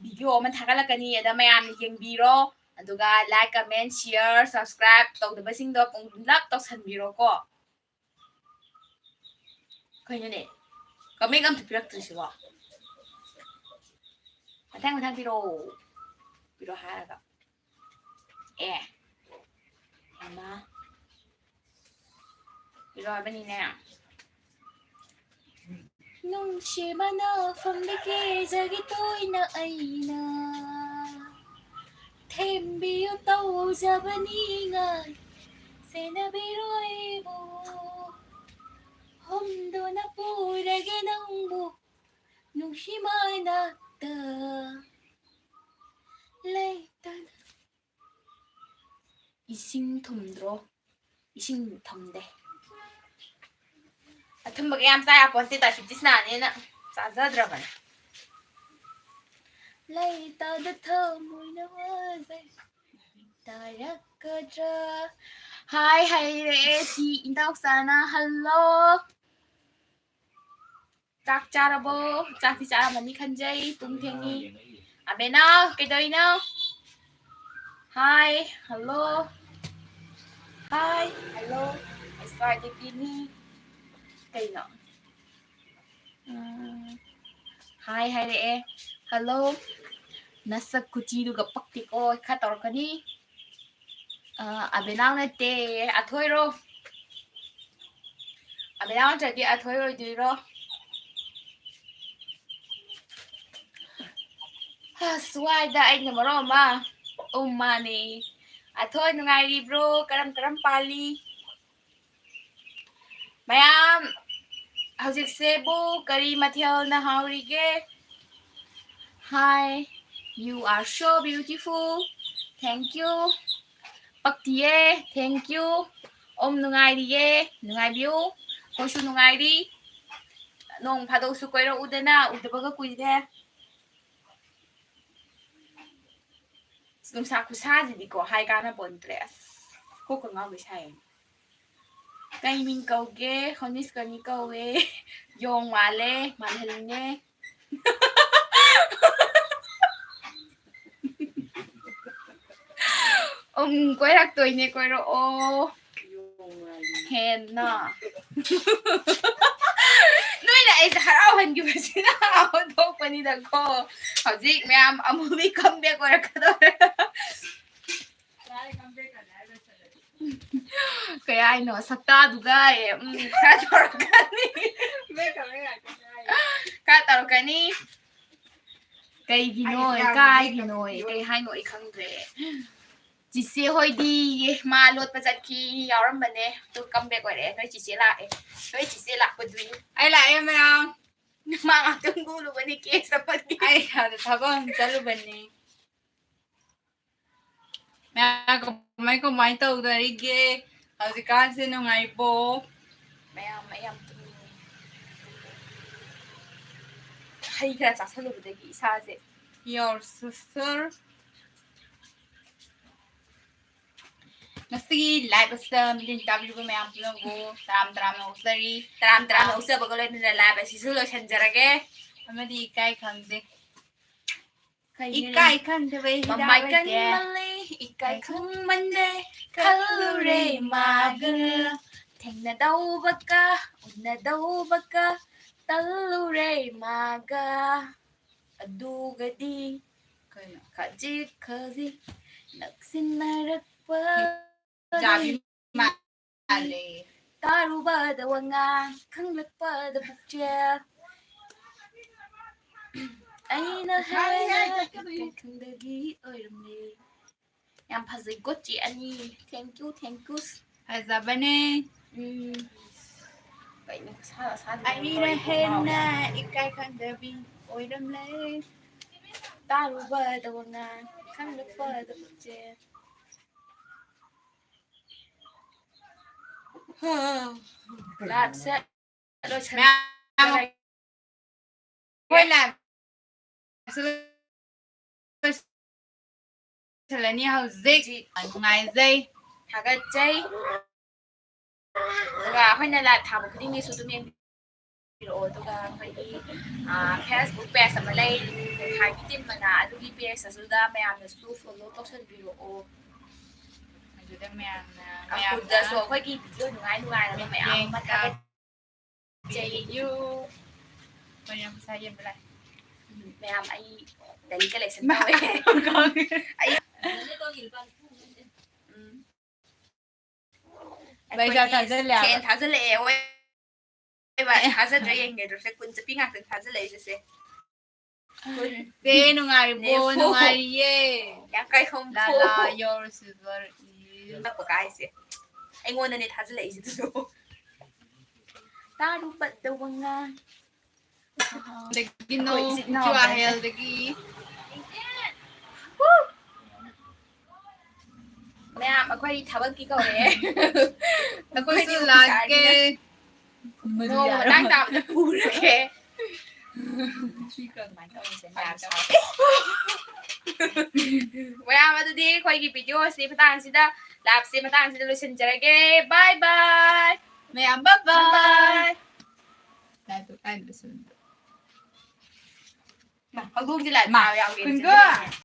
video ꯑꯃ ꯊꯥꯒꯠꯂꯛꯀꯅꯤ꯫ ꯑꯗ ꯃꯌꯥꯝꯅ ꯌꯦꯡꯕꯤꯔꯣ꯫ ꯑꯗꯨꯒ like, comment, share, subscribe ꯇꯧꯗꯕꯁꯤꯡꯗꯣ ꯄꯨꯡꯂꯞ ꯇꯧꯁꯟꯕꯤꯔꯣꯀꯣ꯫ ꯀꯩꯅꯣꯅꯦ? Comment ꯑꯝꯇ ꯄꯤꯔꯛꯇ꯭ꯔꯤꯁꯤꯕꯣ? ꯃꯊꯪ ꯃꯊꯪ ꯄꯤꯔꯛꯑꯣ꯫ ꯄꯤꯔꯛꯑꯣ ꯍꯥꯏꯔꯒ꯫ ꯑꯦ꯫ ꯍꯩꯃꯥ꯫ ꯄꯤꯔꯛꯑꯣ ꯍꯥꯏꯕꯅꯤꯅꯦ꯫ ꯅꯨꯡꯁꯤꯕꯅ ꯐꯝꯕꯤ ꯀꯦꯖꯒꯤ ꯇꯣꯏꯅ ꯑꯩꯅ ꯊꯦꯝꯕꯤꯌꯨ ꯇꯧꯖꯕꯅꯤ ꯉꯥꯏ ꯁꯦꯟꯅꯕꯤꯔꯣꯏꯕꯨ ꯍꯨꯝꯗꯨꯅ ꯄꯨꯔꯒꯦ ꯅꯪꯕꯨ ꯅꯨꯡꯁꯤ ꯃꯅꯥꯛꯇ ꯂꯩꯇꯅ ꯏꯁꯤꯡ ꯊꯨꯝꯗ꯭ꯔꯣ? ꯏꯁꯤꯡ ꯊꯝꯗꯦ꯫ ꯑꯊꯨꯝꯕꯒ ꯌꯥꯝ ꯆꯥ ꯌꯥꯄꯣꯟꯇꯦ, diabetes ꯅꯥꯅꯦꯅ ꯆꯥꯖꯗ꯭ꯔꯕꯅꯦ꯫ ꯂꯩꯇꯥꯗ ꯊꯃꯣꯏꯅ ꯋꯥꯖꯩ ꯇꯥꯔꯛꯀꯗ꯭ꯔꯥ? ꯍꯥꯏ ꯍꯥꯏꯔꯛꯑꯦ ꯁꯤ ꯏꯟꯗꯥꯎꯆꯥꯅ꯫ ꯍꯜꯂꯣ꯫ ꯆꯥꯛ ꯆꯥꯔꯕꯣ? ꯆꯥꯛꯇꯤ ꯆꯥꯔꯝꯃꯅꯤ ꯈꯟꯖꯩ, ꯄꯨꯡ ꯊꯦꯡꯉꯤ꯫ ꯑꯕꯦꯅꯥꯎ, ꯀꯩꯗꯧꯔꯤꯅꯣ? ꯍꯥꯏ, ꯍꯜꯂꯣ꯫ ꯍꯥꯏ, ꯍꯜꯂꯣ꯫ ꯑꯩ ꯁ꯭ꯋꯥꯏꯗꯒꯤꯅꯤ꯫ ꯀꯩꯅꯣ? ꯎꯝ, ꯍꯥꯏ ꯍꯥꯏꯔꯛꯑꯦ꯫ ꯍꯜꯂꯣ꯫ ꯅꯁꯛ ꯈꯨꯊꯤꯗꯨꯒ ꯄꯛꯇꯦꯀꯣ, ꯈꯔ ꯇꯧꯔꯛꯀꯅꯤ꯫ ꯑ, ꯑꯕꯦꯅꯥꯎ ꯅꯠꯇꯦ, ꯑꯊꯣꯏꯔꯣ? ꯑꯕꯦꯅꯥꯎ ꯅꯠꯇ꯭ꯔꯗꯤ ꯑꯊꯣꯏ ꯑꯣꯏꯗꯣꯏꯔꯣ? ꯑꯁ, ꯋꯥꯏꯗ ꯑꯩꯅ ꯃꯔꯣꯟ ꯑꯃ꯫ ꯑꯣ, ꯃꯥꯅꯦ꯫ ꯑꯊꯣꯏ ꯅꯨꯡꯉꯥꯏꯔꯤꯕ꯭ꯔꯣ? ꯀꯔꯝ ꯀꯔꯝ ꯄꯥꯜꯂꯤ? ꯃꯌꯥꯝ ꯍꯧꯖꯤꯛꯁꯤꯕꯨ ꯀꯔꯤ ꯃꯊꯦꯜꯅ ꯍꯥꯎꯔꯤꯒꯦ? Hi, you are so beautiful. Thank you. ꯄꯛꯇꯤꯌꯦ, thank you. ꯑꯣꯝ ꯅꯨꯡꯉꯥꯏꯔꯤꯌꯦ, ꯅꯨꯡꯉꯥꯏꯕꯤꯌꯨ꯫ ꯑꯩꯈꯣꯏꯁꯨ ꯅꯨꯡꯉꯥꯏꯔꯤ꯫ ꯅꯣꯡ ꯐꯥꯗꯣꯛꯁꯨ ꯀꯣꯏꯔꯛꯎꯗꯅ, ꯎꯗꯕꯒ ꯀꯨꯏꯔꯦ꯫ ꯑꯁ, ꯅꯨꯡꯁꯥ ꯈꯨꯁꯥꯁꯤꯗꯤꯀꯣ, ꯍꯥꯏ ꯀꯥꯟꯅꯄꯣꯟꯇ꯭ꯔꯦ꯫ ꯑꯁ, ꯀꯣꯛꯀ ꯉꯥꯎꯒꯩ ꯁꯥꯏꯌꯦ꯫ ꯀꯩ ꯃꯤꯡ ꯀꯧꯒꯦ? ꯍꯣꯅꯤꯁꯀꯅꯤ ꯀꯧꯋꯦ꯫ ꯌꯣꯡ ꯃꯥꯜꯂꯦ, ꯃꯥꯜꯍꯜꯂꯤꯅꯦ꯫ ꯎꯝ, ꯀꯣꯏꯔꯛꯇꯣꯏꯅꯦ, ꯀꯣꯏꯔꯛꯑꯣ꯫ ꯍꯦꯟꯅ꯫ ꯅꯣꯏꯅ ꯑꯩꯁꯦ ꯍꯔꯥꯎꯍꯟꯈꯤꯕꯁꯤꯅ ꯍꯔꯥꯎꯕ ꯊꯣꯛꯄꯅꯤꯗꯀꯣ꯫ ꯍꯧꯖꯤꯛ ꯃꯌꯥꯝ ꯑꯃꯨꯕꯤ comeback ꯑꯣꯏꯔꯛꯀꯗꯧꯔꯦ꯫ ꯀꯩ ꯍꯥꯏꯅꯣ? ꯁꯛꯇꯥꯗꯨꯒ, ꯑꯦ, ꯎꯝ, ꯈꯔ ꯇꯧꯔꯛꯀꯅꯤ꯫ ꯇꯧꯔꯅꯤ꯫ ꯀꯩꯒꯤꯅꯣ? ꯑꯩ ꯌꯥꯝ ꯀꯥꯏꯒꯤꯅꯣ? ꯅꯣꯛꯅꯤꯡꯉꯦ꯫ ꯀꯩ ꯍꯥꯏꯅꯣ ꯑꯩ ꯈꯪꯗ꯭ꯔꯦ꯫ ꯆꯤꯆꯦ ꯍꯣꯏꯗꯤ ꯃꯥ ꯂꯣꯠꯄ ꯆꯠꯈꯤ, ꯌꯥꯎꯔꯝꯕꯅꯦ, ꯑꯗꯨ come back ꯑꯣꯏꯔꯛꯑꯦ꯫ ꯅꯣꯏ ꯆꯤꯆꯦ ꯂꯥꯛꯑꯦ, ꯅꯣꯏ ꯆꯤꯆꯦ ꯂꯥꯛꯄꯗꯨꯏ꯫ ꯑꯩ ꯂꯥꯛꯑꯦ ꯃꯌꯥꯝ꯫ ꯃꯥ ꯉꯥꯛꯇꯪ ꯄꯨꯔꯨꯕꯅꯤ case ꯑꯃꯒꯤ꯫ ꯑꯩ ꯑꯥꯗ ꯊꯕꯛ ꯑꯃ ꯆꯠꯂꯨꯕꯅꯤ꯫ ꯃꯌꯥꯝ ꯀꯃꯥꯏ ꯀꯃꯥꯏ ꯇꯧꯅꯔꯤꯒꯦ? ꯍꯧꯖꯤꯛꯀꯥꯟꯁꯦ ꯅꯨꯡꯉꯥꯏꯕꯣ? ꯃꯌꯥꯝ, ꯑꯩ ꯌꯥꯝ ꯇꯨꯝꯅꯤꯡꯉꯦ꯫ ꯍꯩ ꯈꯔ ꯆꯥꯁꯜꯂꯨꯕꯗꯒꯤ ꯏꯁꯥꯁꯦ꯫ Your sister. ꯉꯁꯤꯒꯤ live ꯑꯁꯤꯗ ꯃꯤꯠꯌꯦꯡ ꯇꯥꯕꯤꯔꯤꯕ ꯃꯌꯥꯝ ꯄꯨꯝꯅꯃꯛꯄꯨ ꯇꯔꯥꯝ ꯇꯔꯥꯝꯅ ꯑꯣꯛꯆꯔꯤ꯫ ꯇꯔꯥꯝ ꯇꯔꯥꯝꯅ ꯑꯣꯛꯆꯕꯒ ꯂꯣꯏꯅꯅ live ꯑꯁꯤꯁꯨ ꯂꯣꯏꯁꯤꯟꯖꯔꯒꯦ꯫ ꯑꯃꯗꯤ ꯏꯀꯥꯏ ꯈꯪꯗꯦ꯫ ꯀꯩꯒꯤꯅꯣ? ꯏꯀꯥꯏ ꯈꯪꯗꯕ ꯍꯤꯗꯥꯛ ꯃꯃꯥꯏ ꯂꯩꯇꯦ꯫ ꯀꯟꯃꯜꯂꯦ, ꯏꯀꯥꯏ ꯈꯪꯃꯟꯗꯦ, ꯈꯜꯂꯨꯔꯦ ꯃꯥꯒ꯫ ꯊꯦꯡꯅꯗꯧꯕꯒ, ꯎꯅꯗꯧꯕꯒ, ꯇꯜꯂꯨꯔꯦ ꯃꯥꯒ꯫ ꯑꯗꯨꯒꯗꯤ ꯀꯩꯅꯣ? ꯈꯖꯤꯛ ꯈꯖꯤꯛ ꯅꯛꯁꯤꯟꯅꯔꯛꯄ ꯖꯥꯕꯤ ꯃꯥꯜꯂꯦ꯫ ꯇꯥꯔꯨꯕꯗ ꯋꯥꯉꯥꯡ, ꯈꯪꯂꯛꯄꯗ ꯄꯨꯛꯆꯦꯜ꯫ ꯑꯩꯅ ꯍꯦꯟꯅ ꯏꯀꯥꯏ ꯈꯪꯗꯕꯤ ꯑꯣꯏꯔꯝꯂꯦ꯫ ꯌꯥꯝ ꯐꯖꯩꯀꯣ ꯆꯦ ꯑꯅꯤ꯫ Thank you, thank you꯫ ꯐꯖꯕꯅꯦ꯫ ꯎꯝ꯫ ꯀꯩꯅꯣ ꯈꯨꯁꯥ ꯑꯁꯥꯗꯤ ꯑꯩꯅ ꯇꯧꯔꯤꯗꯣ ꯍꯦꯟꯅ ꯉꯥꯎꯔꯦ꯫ ꯏꯀꯥꯏ ꯈꯪꯗꯕꯤ ꯑꯣꯏꯔꯝꯂꯦ꯫ ꯇꯥꯔꯨꯕꯗ ꯋꯥꯉꯥꯡ, ꯈꯪꯂꯛꯄꯗ ꯄꯨꯛꯆꯦꯜ꯫ ꯍꯥ, live ꯁꯦ ꯂꯣꯏꯁꯟ-, ꯃꯌꯥꯝ ꯑꯩꯈꯣꯏ live ꯁꯦ ꯂꯣꯏꯁꯤꯜꯂꯅꯤ ꯍꯧꯖꯤꯛ꯫ ꯍꯧꯖꯤꯛ꯫ ꯅꯨꯡꯉꯥꯏꯖꯩ꯫ ꯊꯥꯒꯠꯆꯩ꯫ ꯑꯗꯨꯒ ꯑꯩꯈꯣꯏꯅ live ꯊꯥꯕ ꯈꯨꯗꯤꯡꯒꯤꯁꯨ ꯑꯗꯨꯝ ꯌꯦꯡꯕꯤꯔꯛꯑꯣ꯫ ꯑꯗꯨꯒ ꯑꯩꯈꯣꯏꯒꯤ, ꯑꯥ, Facebook page ꯑꯃ ꯂꯩ, ꯃꯦꯈꯥꯒꯤ team ꯑꯅ, ꯑꯗꯨꯒꯤ page ꯑꯗꯨꯗ ꯃꯌꯥꯝꯅꯁꯨ follow ꯇꯧꯁꯟꯕꯤꯔꯛꯑꯣ꯫ ꯑꯗꯨꯗ ꯃꯌꯥꯝꯅ, ꯑꯗꯨꯗꯁꯨ ꯃꯌꯥꯝꯅ ꯑꯩꯈꯣꯏꯒꯤ video ꯅꯨꯡꯉꯥꯏ ꯅꯨꯡꯉꯥꯏꯔꯕ ꯃꯌꯥꯝ ꯑꯃ ꯊꯥꯒꯠ-, ꯌꯦꯡꯕꯤꯌꯨ꯫ ꯃꯌꯥꯝ ꯄꯩꯁꯥ ꯌꯦꯟꯕ ꯂꯥꯛꯑꯦ꯫ ꯎꯝ, ꯃꯌꯥꯝ ꯑꯩ daily collection ꯇꯧꯋꯦ꯫ ꯑꯩ ꯎꯝ꯫ ꯄꯩꯁꯥ ꯑꯩꯈꯣꯏꯒꯤ ꯊꯥꯖꯤꯜꯂꯦ ꯍꯥꯏꯕ꯫ ꯁꯦꯟ ꯊꯥꯖꯤꯜꯂꯛꯑꯦ, ꯍꯣꯏ꯫ ꯊꯥꯖꯗ꯭ꯔꯥ ꯌꯦꯡꯒꯦ, ꯗ꯭ꯔꯣꯞꯁꯦ ꯀꯨꯟ ꯆꯠꯄꯤ ꯉꯥꯛꯇꯅꯤ ꯊꯥꯖꯤꯜꯂꯛꯏꯁꯦ꯫ ꯁꯦ꯫ ꯁꯦ, ꯅꯨꯡꯉꯥꯏꯔꯤꯕꯣ? ꯅꯦꯐꯨ꯫ ꯅꯨꯡꯉꯥꯏꯔꯤꯌꯦ. ꯌꯥꯡꯈꯩ ꯍꯨꯝꯐꯨ꯫ ꯂꯥꯂꯥ, your silver is. ꯅꯛꯄ ꯀꯥꯏꯁꯦ꯫ ꯑꯩꯉꯣꯟꯗꯅꯦ ꯊꯥꯖꯤꯜꯂꯛꯏꯁꯦ ꯑꯗꯨꯁꯨ꯫ ꯇꯥꯔꯨꯕꯗ ꯋꯥꯉꯥꯡ꯫ ꯑꯗꯒꯤ ꯅꯣ, ꯑꯩꯈꯣꯏ ꯏꯆꯤꯟ ꯏꯅꯥꯎ ꯀ꯭ꯌꯨ ꯑꯥꯔ ꯍꯥꯏꯁꯦ꯫ ꯑꯦꯜꯗꯒꯤ. ꯃꯌꯥꯝ ꯑꯩꯈꯣꯏ ꯊꯕꯛꯀꯤ ꯀꯧꯔꯦ꯫ ꯑꯩꯈꯣꯏꯁꯨ ꯑꯩꯈꯣꯏꯗꯤ ꯂꯥꯛꯀꯦ. ꯅꯣꯡꯃ ꯃꯇꯥꯡ ꯆꯥꯕꯗ ꯄꯨꯔꯒꯦ꯫ ꯃꯌꯥꯝ ꯑꯗꯨꯗꯤ ꯑꯩꯈꯣꯏꯒꯤ ꯚꯤꯗꯤꯑꯣꯁꯤ ꯃꯇꯥꯡꯁꯤꯗ, ꯂꯥꯏꯞꯁꯤ ꯃꯇꯥꯡꯁꯤꯗ ꯂꯣꯏꯁꯤꯟꯖꯔꯒꯦ꯫ Bye bye. ꯃꯌꯥꯝ bye bye. Bye. ꯂꯥꯏꯞꯇꯣ ꯀꯥꯏꯗ ꯂꯣꯏꯁꯤꯟꯕ? ꯃꯥ, ꯍꯧꯗꯣꯡꯁꯦ ꯂꯥꯏꯞ ꯊꯥꯕ ꯌꯥꯎꯒꯦ꯫ ꯀꯨꯟꯒ.